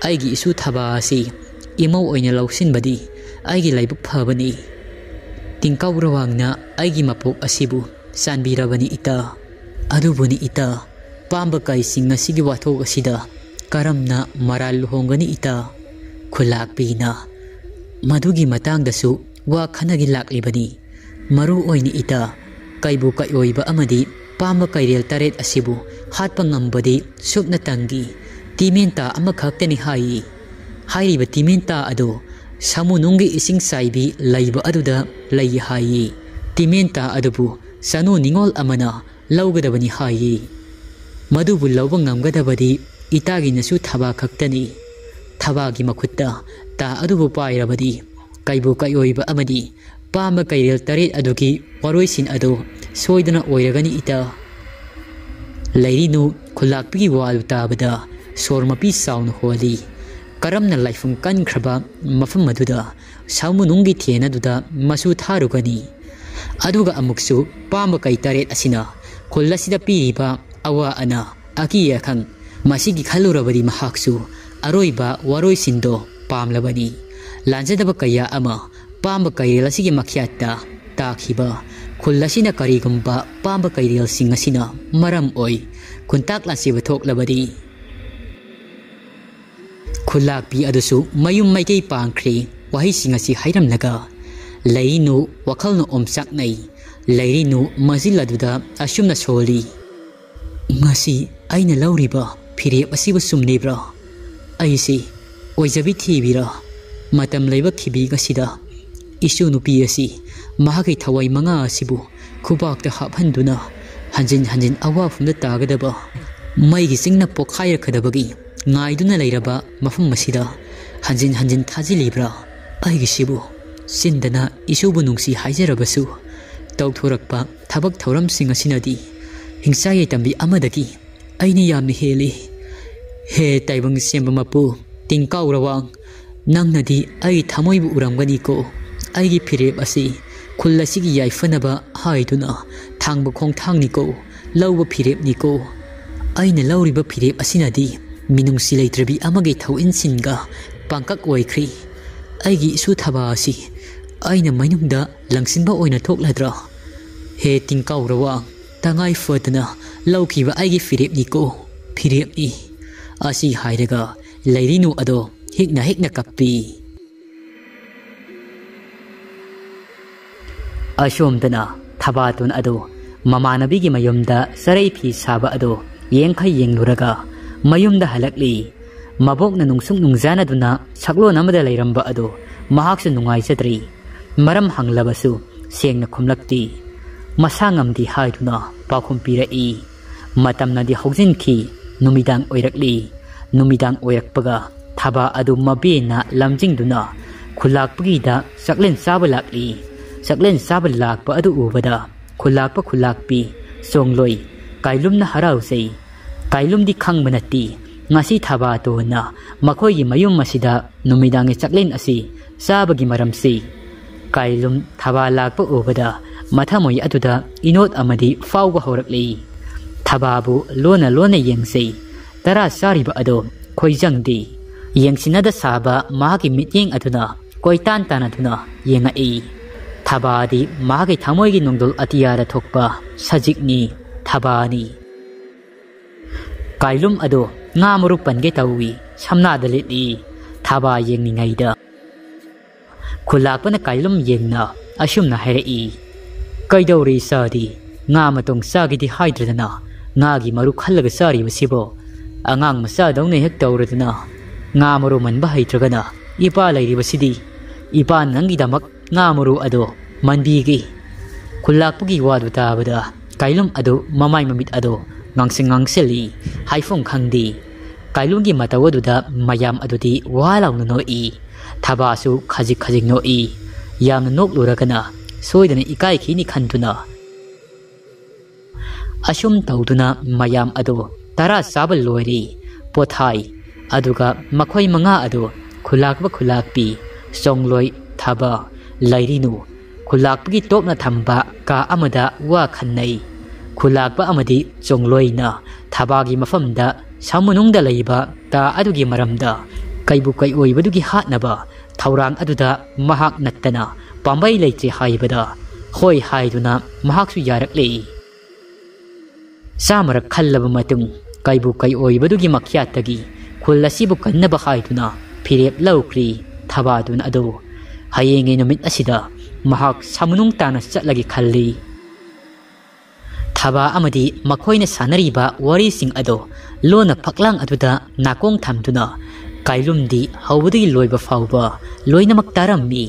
ꯑꯩꯒꯤ ꯏꯁꯨ ꯊꯕꯥ ꯑꯁꯤ ꯏꯃꯧ ꯑꯣꯏꯅ ꯂꯧꯁꯤꯟꯕꯗꯤ ꯑꯩꯒꯤ ꯂꯥꯏꯕꯛ ꯐꯕꯅꯤ꯫ ꯇꯤꯡꯀꯧꯔꯋꯥꯡꯅ ꯑꯩꯒꯤ ꯃꯄꯣꯛ ꯑꯁꯤꯕꯨ ꯆꯥꯟꯕꯤꯔꯕꯅꯤ ꯏꯇꯥ꯫ ꯑꯗꯨꯕꯨꯅꯤ ꯏꯇꯥ, ꯄꯥꯝꯕ ꯀꯥꯏꯁꯤꯡ ꯑꯁꯤꯒꯤ ꯋꯥꯊꯣꯛ ꯑꯁꯤꯗ ꯀꯔꯝꯅ ꯃꯔꯥꯜ ꯂꯨꯍꯣꯡꯒꯅꯤ ꯏꯇꯥ?" ꯈꯨꯂꯥꯛꯄꯤꯅ, "ꯃꯗꯨꯒꯤ ꯃꯇꯥꯡꯗꯁꯨ ꯋꯥ ꯈꯟꯅꯒꯦ ꯂꯥꯛꯂꯤꯕꯅꯤ꯫ ꯃꯔꯨ ꯑꯣꯏꯅ ꯏꯇꯥ, ꯀꯩꯕꯨ ꯀꯩꯑꯣꯏꯕ ꯑꯃꯗꯤ ꯄꯥꯝꯕ ꯀꯩꯔꯦꯜ ꯇꯔꯦꯠ ꯑꯁꯤꯕꯨ ꯍꯥꯠꯄ ꯉꯝꯕꯗꯤ ꯁꯨꯞꯅꯇꯪꯒꯤ ꯇꯤꯃꯦꯟꯇꯥ ꯑꯃꯈꯛꯇꯅꯤ ꯍꯥꯏꯌꯦ꯫ ꯍꯥꯏꯔꯤꯕ ꯇꯤꯃꯦꯟꯇꯥ ꯑꯗꯨ ꯁꯥꯃꯨꯅꯨꯡꯒꯤ ꯏꯁꯤꯡ ꯆꯥꯏꯕꯤ ꯂꯩꯕ ꯑꯗꯨꯗ ꯂꯩ ꯍꯥꯏꯌꯦ꯫ ꯇꯤꯃꯦꯟꯇꯥ ꯑꯗꯨꯕꯨ ꯆꯅꯨ ꯅꯤꯉꯣꯜ ꯑꯃꯅ ꯂꯧꯒꯗꯕꯅꯤ ꯍꯥꯏꯌꯦ꯫ ꯃꯗꯨꯕꯨ ꯂꯧꯕ ꯉꯝꯒꯗꯕꯗꯤ ꯏꯇꯥꯒꯤ ꯅꯁꯨ ꯊꯕꯥ ꯈꯛꯇꯅꯤ꯫ ꯊꯕꯥꯒꯤ ꯃꯈꯨꯠꯇ ꯇꯥ ꯑꯗꯨꯕꯨ ꯄꯥꯏꯔꯕꯗꯤ ꯀꯩꯕꯨ ꯀꯩꯑꯣꯏꯕ ꯑꯃꯗꯤ ꯄꯥꯝꯕ ꯀꯩꯔꯦꯜ ꯇꯔꯦꯠ ꯑꯗꯨꯒꯤ ꯋꯥꯔꯣꯏꯁꯤꯟ ꯑꯗꯨ ꯁꯣꯏꯗꯅ ꯑꯣꯏꯔꯒꯅꯤ ꯏꯇꯥ꯫" ꯂꯩꯔꯤꯅꯨ ꯈꯨꯂꯥꯛꯄꯤꯒꯤ ꯋꯥꯗꯨ ꯇꯥꯕꯗ ꯁꯣꯔ ꯃꯄꯤ ꯆꯥꯎꯅ ꯍꯣꯜꯂꯤ꯫ ꯀꯔꯝꯅ ꯂꯥꯏꯐꯝ ꯀꯟꯈ꯭ꯔꯕ ꯃꯐꯝ ꯑꯗꯨꯗ ꯁꯥꯃꯨꯅꯨꯡꯒꯤ ꯊꯦꯟ ꯑꯗꯨꯗ ꯃꯆꯨ ꯊꯥꯔꯨꯒꯅꯤ? ꯑꯗꯨꯒ ꯑꯃꯨꯛꯁꯨ ꯄꯥꯝꯕ ꯀꯩ ꯇꯔꯦꯠ ꯑꯁꯤꯅ ꯈꯨꯜ ꯑꯁꯤꯗ ꯄꯤꯔꯤꯕ ꯑꯋꯥ ꯑꯅꯥ, ꯑꯀꯤ ꯑꯈꯪ, ꯃꯁꯤꯒꯤ ꯈꯜꯂꯨꯔꯕꯗꯤ ꯃꯍꯥꯛꯁꯨ ꯑꯔꯣꯏꯕ ꯋꯥꯔꯣꯏꯁꯤꯟꯗꯣ ꯄꯥꯝꯂꯕꯅꯤ꯫ ꯂꯥꯟꯖꯗꯕ ꯀꯌꯥ ꯑꯃ ꯄꯥꯝꯕ ꯀꯩꯔꯦꯜ ꯑꯁꯤꯒꯤ ꯃꯈꯌꯥꯠꯇ ꯇꯥꯈꯤꯕ ꯈꯨꯜ ꯑꯁꯤꯅ ꯀꯔꯤꯒꯨꯝꯕ ꯄꯥꯝꯕ ꯀꯩꯔꯦꯜꯁꯤꯡ ꯑꯁꯤꯅ ꯃꯔꯝ ꯑꯣꯏ ꯈꯨꯟꯇꯥꯛ ꯂꯥꯟꯁꯤꯕ ꯊꯣꯛꯂꯕꯗꯤ, ꯈꯨꯜꯂꯥꯛꯄꯤ ꯑꯗꯨꯁꯨ ꯃꯌꯨꯝ ꯃꯥꯏꯀꯩ ꯄꯥꯡꯈ꯭ꯔꯦ꯫ ꯋꯥꯍꯩꯁꯤꯡ ꯑꯁꯤ ꯍꯥꯏꯔꯝꯂꯒ ꯂꯩꯔꯤꯅꯨ ꯋꯥꯈꯜꯅ ꯑꯣꯝꯆꯥꯛꯅꯩ꯫ ꯂꯩꯔꯤꯅꯨ ꯃꯖꯤꯜ ꯑꯗꯨꯗ ꯑꯁꯨꯝꯅ ꯁꯣꯜꯂꯤ꯫ ꯉꯁꯤ ꯑꯩꯅ ꯂꯧꯔꯤꯕ ꯐꯤꯔꯦꯞ ꯑꯁꯤꯕꯨ ꯆꯨꯝꯂꯤꯕ꯭ꯔꯥ? ꯑꯩꯁꯤ ꯑꯣꯏꯖꯕꯤ ꯊꯤꯕꯤꯔꯥ? ꯃꯇꯝ ꯂꯩꯕ ꯈꯤꯕꯤꯛ ꯑꯁꯤꯗ ꯏꯁꯨ ꯅꯨꯄꯤ ꯑꯁꯤ ꯃꯍꯥꯛꯀꯤ ꯊꯋꯥꯏ ꯃꯉꯥ ꯑꯁꯤꯕꯨ ꯈꯨꯕꯥꯛꯇ ꯍꯥꯞꯍꯟꯗꯨꯅ ꯍꯟꯖꯤꯟ ꯍꯟꯖꯤꯟ ꯑꯋꯥꯐꯝꯗ ꯇꯥꯒꯗꯕ ꯃꯩꯒꯤ ꯆꯤꯡꯅ ꯄꯣꯛꯈꯥꯏꯔꯛꯀꯗꯕꯒꯤ ꯉꯥꯏꯗꯨꯅ ꯂꯩꯔꯕ ꯃꯐꯝ ꯑꯁꯤꯗ ꯍꯟꯖꯤꯟ ꯍꯟꯖꯤꯟ ꯊꯥꯖꯤꯜꯂꯤꯕ꯭ꯔꯥ? ꯑꯩꯒꯤꯁꯤꯕꯨ ꯆꯤꯟꯗꯅ ꯏꯁꯨꯕꯨ ꯅꯨꯡꯁꯤ ꯍꯥꯏꯖꯔꯕꯁꯨ ꯇꯧꯊꯣꯔꯛꯄ ꯊꯕꯛ ꯊꯧꯔꯝꯁꯤꯡ ꯑꯁꯤꯅꯗꯤ ꯍꯤꯡꯆꯥ ꯌꯥꯏꯇꯝꯕꯤ ꯑꯃꯗꯒꯤ ꯑꯩꯅ ꯌꯥꯝꯅ ꯍꯦꯜꯂꯤ꯫ ꯍꯦ ꯇꯥꯏꯕꯪ ꯁꯦꯝꯕ ꯃꯄꯨ, ꯇꯤꯡꯀꯥꯎ ꯔꯋꯥꯡ, ꯅꯪꯅꯗꯤ ꯑꯩꯒꯤ ꯊꯃꯣꯏꯕꯨ ꯎꯔꯝꯒꯅꯤꯀꯣ꯫ ꯑꯩꯒꯤ ꯐꯤꯔꯦꯞ ꯑꯁꯤ ꯈꯨꯜ ꯑꯁꯤꯒꯤ ꯌꯥꯏꯐꯅꯕ ꯍꯥꯏꯗꯨꯅ ꯊꯥꯡꯕ ꯈꯣꯡꯊꯥꯡꯅꯤꯀꯣ, ꯂꯧꯕ ꯐꯤꯔꯦꯞꯅꯤꯀꯣ꯫ ꯑꯩꯅ ꯂꯧꯔꯤꯕ ꯐꯤꯔꯦꯞ ꯑꯁꯤꯅꯗꯤ ꯃꯤꯅꯨꯡꯁꯤ ꯂꯩꯇ꯭ꯔꯕꯤ ꯑꯃꯒꯤ ꯊꯧꯏꯟꯁꯤꯟꯒ ꯄꯥꯡꯀꯛ ꯑꯣꯏꯈ꯭ꯔꯤ꯫ ꯑꯩꯒꯤ ꯏꯁꯨ ꯊꯕꯥ ꯑꯁꯤ ꯑꯩꯅ ꯃꯅꯨꯡꯗ ꯂꯪꯁꯤꯟꯕ ꯑꯣꯏꯅ ꯊꯣꯛꯂꯗ꯭ꯔꯥ? ꯍꯦ ꯇꯤꯡꯀꯥꯎ ꯔꯋꯥꯡ, ꯇꯉꯥꯏ ꯐꯗꯅ ꯂꯧꯈꯤꯕ ꯑꯩꯒꯤ ꯐꯤꯔꯦꯞꯅꯤꯀꯣ, ꯐꯤꯔꯦꯞꯅꯤ꯫ ꯑꯁꯤ ꯍꯥꯏꯔꯒ ꯂꯩꯔꯤꯅꯨ ꯑꯗꯣ ꯍꯤꯛꯅ ꯍꯤꯛꯅ ꯀꯞꯄꯤ꯫ ꯑꯁꯣꯝꯗꯅ ꯊꯕꯥꯇꯣꯟ ꯑꯗꯨ ꯃꯃꯥꯟꯅꯕꯤꯒꯤ ꯃꯌꯨꯝꯗ ꯆꯔꯩ ꯐꯤ ꯁꯥꯕ ꯑꯗꯨ ꯌꯦꯡꯈꯩ ꯌꯦꯡꯂꯨꯔꯒ ꯃꯌꯨꯝꯗ ꯍꯜꯂꯛꯂꯤ꯫ ꯃꯕꯣꯛꯅ ꯅꯨꯡꯁꯨꯛ ꯅꯨꯡꯖꯥꯅꯗꯨꯅ ꯁꯛꯂꯣꯟ ꯑꯃꯗ ꯂꯩꯔꯝꯕ ꯑꯗꯨ ꯃꯍꯥꯛꯁꯨ ꯅꯨꯡꯉꯥꯏꯖꯗ꯭ꯔꯤ꯫ ꯃꯔꯝ ꯍꯪꯂꯕꯁꯨ ꯁꯦꯡꯅ ꯈꯨꯝꯂꯛꯇꯦ꯫ ꯃꯁꯥ ꯉꯝꯗꯦ ꯍꯥꯏꯗꯨꯅ ꯄꯥꯎꯈꯨꯝ ꯄꯤꯔꯛꯏ꯫ ꯃꯇꯝꯅꯗꯤ ꯍꯧꯖꯤꯟꯈꯤ꯫ ꯅꯨꯃꯤꯗꯥꯡ ꯑꯣꯏꯔꯛꯂꯤ꯫ ꯅꯨꯃꯤꯗꯥꯡ ꯑꯣꯏꯔꯛꯄꯒ ꯊꯕꯥ ꯑꯗꯨ ꯃꯕꯦꯅ ꯂꯝꯖꯤꯡꯗꯨꯅ ꯈꯨꯜꯂꯥꯛꯄꯒꯤꯗ ꯆꯥꯛꯂꯦꯟ ꯆꯥꯕ ꯂꯥꯛꯂꯤ꯫ ꯆꯥꯛꯂꯦꯟ ꯆꯥꯕ ꯂꯥꯛꯄ ꯑꯗꯨ ꯎꯕꯗ ꯈꯨꯜꯂꯥꯛꯄ ꯈꯨꯜꯂꯥꯛꯄꯤ ꯆꯣꯡꯂꯣꯏ ꯀꯥꯏꯂꯨꯝꯅ ꯍꯔꯥꯎꯖꯩ꯫ ꯀꯥꯏꯂꯨꯝꯗꯤ ꯈꯪꯕ ꯅꯠꯇꯦ꯫ ꯉꯁꯤ ꯊꯕꯥꯇꯣꯟꯅ ꯃꯈꯣꯏꯒꯤ ꯃꯌꯨꯝ ꯑꯁꯤꯗ ꯅꯨꯃꯤꯗꯥꯡꯒꯤ ꯆꯥꯛꯂꯦꯟ ꯑꯁꯤ ꯆꯥꯕꯒꯤ ꯃꯔꯝꯁꯤ ꯀꯥꯏꯂꯨꯝ ꯊꯕꯥ ꯂꯥꯛꯄ ꯎꯕꯗ ꯃꯊꯃꯣꯏ ꯑꯗꯨꯗ ꯏꯅꯣꯠ ꯑꯃꯗꯤ ꯐꯥꯎꯕ ꯍꯧꯔꯛꯂꯤ꯫ ꯊꯕꯥꯕꯨ ꯂꯣꯟꯅ ꯂꯣꯟꯅ ꯌꯦꯡꯖꯩ꯫ ꯇꯔꯥ ꯆꯥꯔꯤꯕ ꯑꯗꯣ ꯈꯣꯏꯖꯪꯗꯦ꯫ ꯌꯦꯡꯁꯤꯟꯅꯗ ꯁꯥꯕ ꯃꯍꯥꯛꯀꯤ ꯃꯤꯠꯌꯦꯡ ꯑꯗꯨꯅ ꯀꯣꯏꯇꯥꯟ ꯇꯥꯟꯅꯗꯨꯅ ꯌꯦꯡꯉꯛꯏ꯫ ꯊꯕꯥꯗꯤ ꯃꯍꯥꯛꯀꯤ ꯊꯃꯣꯏꯒꯤ ꯅꯣꯡꯗꯣꯜ ꯑꯇꯤꯌꯥꯗ ꯊꯣꯛꯄ ꯁꯖꯤꯛꯅꯤ, ꯊꯕꯥꯅꯤ꯫ ꯀꯥꯏꯂꯨꯝ ꯑꯗꯨ ꯉꯥ ꯃꯔꯨ ꯄꯟꯒꯦ ꯇꯧꯏ, ꯁꯝꯅꯥꯗ ꯂꯤꯠꯂꯤ꯫ ꯊꯕꯥ ꯌꯦꯡꯂꯤꯉꯩꯗ ꯈꯨꯜꯂꯥꯛꯄꯅ ꯀꯥꯏꯂꯨꯝ ꯌꯦꯡꯅ ꯑꯁꯨꯝꯅ ꯍꯥꯏꯔꯛꯏ, "ꯀꯩꯗꯧꯔꯤ ꯆꯥꯗꯤ? ꯉꯥ ꯃꯇꯣꯡ ꯆꯥꯒꯦꯗꯤ ꯍꯥꯏꯗ꯭ꯔꯗꯅ ꯉꯥꯒꯤ ꯃꯔꯨ ꯈꯜꯂꯒ ꯆꯥꯔꯤꯕꯁꯤꯕꯣ? ꯑꯉꯥꯡ ꯃꯆꯥꯗꯧꯅ ꯍꯦꯛ ꯇꯧꯔꯗꯅ ꯉꯥ ꯃꯔꯨ ꯃꯟꯕ ꯍꯩꯇ꯭ꯔꯒꯅ ꯏꯄꯥ ꯂꯩꯔꯤꯕꯁꯤꯗꯤ꯫ ꯏꯄꯥꯅ ꯅꯪꯒꯤꯗꯃꯛ ꯉꯥ ꯃꯔꯨ ꯑꯗꯣ ꯃꯟꯕꯤꯒꯦ꯫" ꯈꯨꯜꯂꯥꯛꯄꯒꯤ ꯋꯥꯗꯨ ꯇꯥꯕꯗ ꯀꯥꯏꯂꯨꯝ ꯑꯗꯨ ꯃꯃꯥꯏ ꯃꯃꯤꯠ ꯑꯗꯣ ꯉꯥꯡꯁꯪ ꯉꯥꯡꯁꯜꯂꯤ꯫ ꯍꯥꯏꯐꯝ ꯈꯪꯗꯦ꯫ ꯀꯥꯏꯂꯨꯝꯒꯤ ꯃꯇꯧ ꯑꯗꯨꯗ ꯃꯌꯥꯝ ꯑꯗꯨꯗꯤ ꯋꯥ ꯂꯥꯎꯅ ꯅꯣꯛꯏ꯫ ꯊꯕꯥꯁꯨ ꯈꯖꯤꯛ ꯈꯖꯤꯛ ꯅꯣꯛꯏ꯫ ꯌꯥꯝꯅ ꯅꯣꯛꯂꯨꯔꯒꯅ ꯁꯣꯏꯗꯅ ꯏꯀꯥꯏꯈꯤꯅꯤ ꯈꯟꯗꯨꯅ ꯑꯁꯨꯝ ꯇꯧꯗꯨꯅ ꯃꯌꯥꯝ ꯑꯗꯨ ꯇꯔꯥ ꯆꯥꯕ ꯂꯣꯏꯔꯦ꯫ ꯄꯣꯊꯥꯏ꯫ ꯑꯗꯨꯒ ꯃꯈꯣꯏ ꯃꯉꯥ ꯑꯗꯨ ꯈꯨꯂꯥꯛꯄ ꯈꯨꯂꯥꯛꯄꯤ, ꯆꯣꯡꯂꯣꯏ, ꯊꯕ, ꯂꯩꯔꯤꯅꯨ, ꯈꯨꯂꯥꯛꯄꯒꯤ ꯇꯣꯞꯅ ꯊꯝꯕ ꯀꯥ ꯑꯃꯗ ꯋꯥ ꯈꯟꯅꯩ꯫ ꯈꯨꯂꯥꯛꯄ ꯑꯃꯗꯤ ꯆꯣꯡꯂꯣꯏꯅ ꯊꯕꯥꯒꯤ ꯃꯐꯝꯗ ꯁꯥꯃꯨꯅꯨꯡꯗ ꯂꯩꯕ ꯀꯥ ꯑꯗꯨꯒꯤ ꯃꯔꯝꯗ ꯀꯩꯕꯨ ꯀꯩꯑꯣꯏꯕꯗꯨꯒꯤ ꯍꯥꯠꯅꯕ ꯊꯧꯔꯥꯡ ꯑꯗꯨꯗ ꯃꯍꯥꯛ ꯅꯠꯇꯅ ꯄꯥꯝꯕꯩ ꯂꯩꯇ꯭ꯔꯦ ꯍꯥꯏꯕꯗ ꯍꯣꯏ ꯍꯥꯏꯗꯨꯅ ꯃꯍꯥꯛꯁꯨ ꯌꯥꯔꯛꯂꯦ꯫ ꯆꯥꯃꯔꯛ ꯈꯜꯂꯕ ꯃꯇꯨꯡ ꯀꯩꯕꯨ ꯀꯩꯑꯣꯏꯕꯗꯨꯒꯤ ꯃꯈ꯭ꯌꯥꯠꯇꯒꯤ ꯈꯨꯜ ꯑꯁꯤꯕꯨ ꯀꯟꯅꯕ ꯍꯥꯏꯗꯨꯅ ꯐꯤꯔꯦꯞ ꯂꯧꯈ꯭ꯔꯤ꯫ ꯊꯕꯥꯗꯨꯅ ꯑꯗꯨ ꯍꯌꯦꯡꯒꯤ ꯅꯨꯃꯤꯠ ꯑꯁꯤꯗ ꯃꯍꯥꯛ ꯁꯥꯃꯨꯅꯨꯡ ꯇꯥꯅ ꯆꯠꯂꯒꯦ ꯈꯜꯂꯤ꯫ ꯊꯕꯥ ꯑꯃꯗꯤ ꯃꯈꯣꯏꯅ ꯁꯥꯟꯅꯔꯤꯕ ꯋꯥꯔꯤꯁꯤꯡ ꯑꯗꯣ ꯂꯣꯟꯅ ꯐꯛꯂꯥꯡ ꯑꯗꯨꯗ ꯅꯥꯀꯣꯡ ꯊꯝꯗꯨꯅ ꯀꯥꯏꯂꯨꯝꯗꯤ ꯍꯧꯕꯗꯒꯤ ꯂꯣꯏꯕ ꯐꯥꯎꯕ ꯂꯣꯏꯅꯃꯛ ꯇꯥꯔꯝꯃꯤ꯫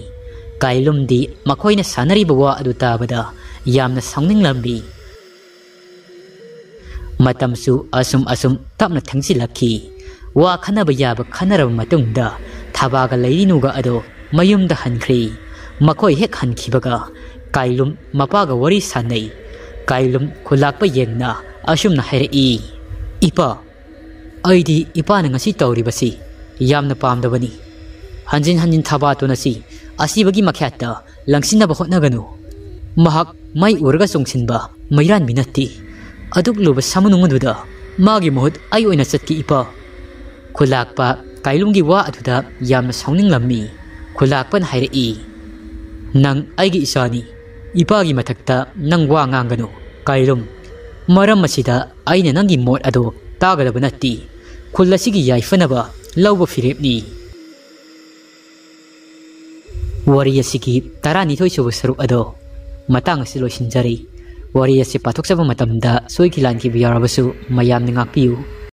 ꯀꯥꯏꯂꯨꯝꯗꯤ ꯃꯈꯣꯏꯅ ꯁꯥꯟꯅꯔꯤꯕ ꯋꯥ ꯑꯗꯨ ꯇꯥꯕꯗ ꯌꯥꯝꯅ ꯁꯥꯎꯅꯤꯡꯂꯝꯃꯤ꯫ ꯃꯇꯝꯁꯨ ꯑꯁꯨꯝ ꯑꯁꯨꯝ ꯇꯞꯅ ꯊꯦꯡꯖꯤꯜꯂꯛꯈꯤ꯫ ꯋꯥ ꯈꯟꯅꯕ ꯌꯥꯕ ꯈꯟꯅꯔꯕ ꯃꯇꯨꯡꯗ ꯊꯕꯥꯒ ꯂꯩꯔꯤꯅꯨꯒ ꯑꯗꯣ ꯃꯌꯨꯝꯗ ꯍꯟꯈ꯭ꯔꯦ꯫ ꯃꯈꯣꯏ ꯍꯦꯛ ꯍꯟꯈꯤꯕꯒ ꯀꯥꯏꯂꯨꯝ ꯃꯄꯥꯒ ꯋꯥꯔꯤ ꯁꯥꯟꯅꯩ꯫ ꯀꯥꯏꯂꯨꯝ ꯈꯨꯂꯥꯛꯄ ꯌꯦꯡꯅ ꯑꯁꯨꯝꯅ ꯍꯥꯏꯔꯛꯏ, "ꯏꯄꯥ, ꯑꯩꯗꯤ ꯏꯄꯥꯅ ꯉꯁꯤ ꯇꯧꯔꯤꯕꯁꯤ ꯌꯥꯝꯅ ꯄꯥꯝꯗꯕꯅꯤ꯫ ꯍꯟꯖꯤꯟ ꯍꯟꯖꯤꯟ ꯊꯕꯥꯇꯣꯟ ꯑꯁꯤ ꯑꯁꯤꯕꯒꯤ ꯃꯈꯌꯥꯠꯇ ꯂꯪꯁꯤꯟꯅꯕ ꯍꯣꯠꯅꯒꯅꯨ꯫ ꯃꯍꯥꯛ ꯃꯩ ꯎꯔꯒ ꯆꯣꯡꯁꯤꯟꯕ ꯃꯩꯔꯥꯟꯕꯤ ꯅꯠꯇꯦ꯫ ꯑꯗꯨꯛ ꯂꯨꯕ ꯁꯥꯃꯨꯅꯨꯡ ꯑꯗꯨꯗ ꯃꯥꯒꯤ ꯃꯍꯨꯠ ꯑꯩ ꯑꯣꯏꯅ ꯆꯠꯀꯦ ꯏꯄꯥ꯫ ꯈꯨꯂꯥꯛꯄ ꯀꯥꯏꯂꯨꯝꯒꯤ ꯋꯥ ꯑꯗꯨꯗ ꯌꯥꯝꯅ ꯁꯥꯎꯅꯤꯡꯂꯝꯃꯤ꯫ ꯈꯨꯂꯥꯛꯄꯅ ꯍꯥꯏꯔꯛꯏ, "ꯅꯪ ꯑꯩꯒꯤ ꯏꯆꯥꯅꯤ꯫ ꯏꯄꯥꯒꯤ ꯃꯊꯛꯇ ꯅꯪ ꯋꯥ ꯉꯥꯡꯒꯅꯨ, ꯀꯥꯏꯂꯨꯝ꯫ ꯃꯔꯝ ꯑꯁꯤꯗ ꯑꯩꯅ ꯅꯪꯒꯤ ꯃꯣꯠ ꯑꯗꯨ ꯇꯥꯒꯗꯕ ꯅꯠꯇꯦ꯫ ꯈꯨꯜ ꯑꯁꯤꯒꯤ ꯌꯥꯏꯐꯅꯕ ꯂꯧꯕ ꯐꯤꯔꯦꯞꯅꯤ"꯫ ꯋꯥꯔꯤ ꯑꯁꯤꯒꯤ ꯇꯔꯥꯅꯤꯊꯣꯏ ꯁꯨꯕ ꯁꯔꯨꯛ ꯑꯗꯣ ꯃꯇꯥꯡ ꯑꯁꯤ ꯂꯣꯏꯁꯤꯟꯖꯔꯦ꯫ ꯋꯥꯔꯤ ꯑꯁꯤ ꯄꯥꯊꯣꯛꯆꯕ ꯃꯇꯝꯗ ꯁꯣꯏꯈꯤ ꯂꯥꯟꯈꯤꯕ ꯌꯥꯎꯔꯕꯁꯨ ꯃꯌꯥꯝꯅ ꯉꯥꯛꯄꯤꯌꯨ꯫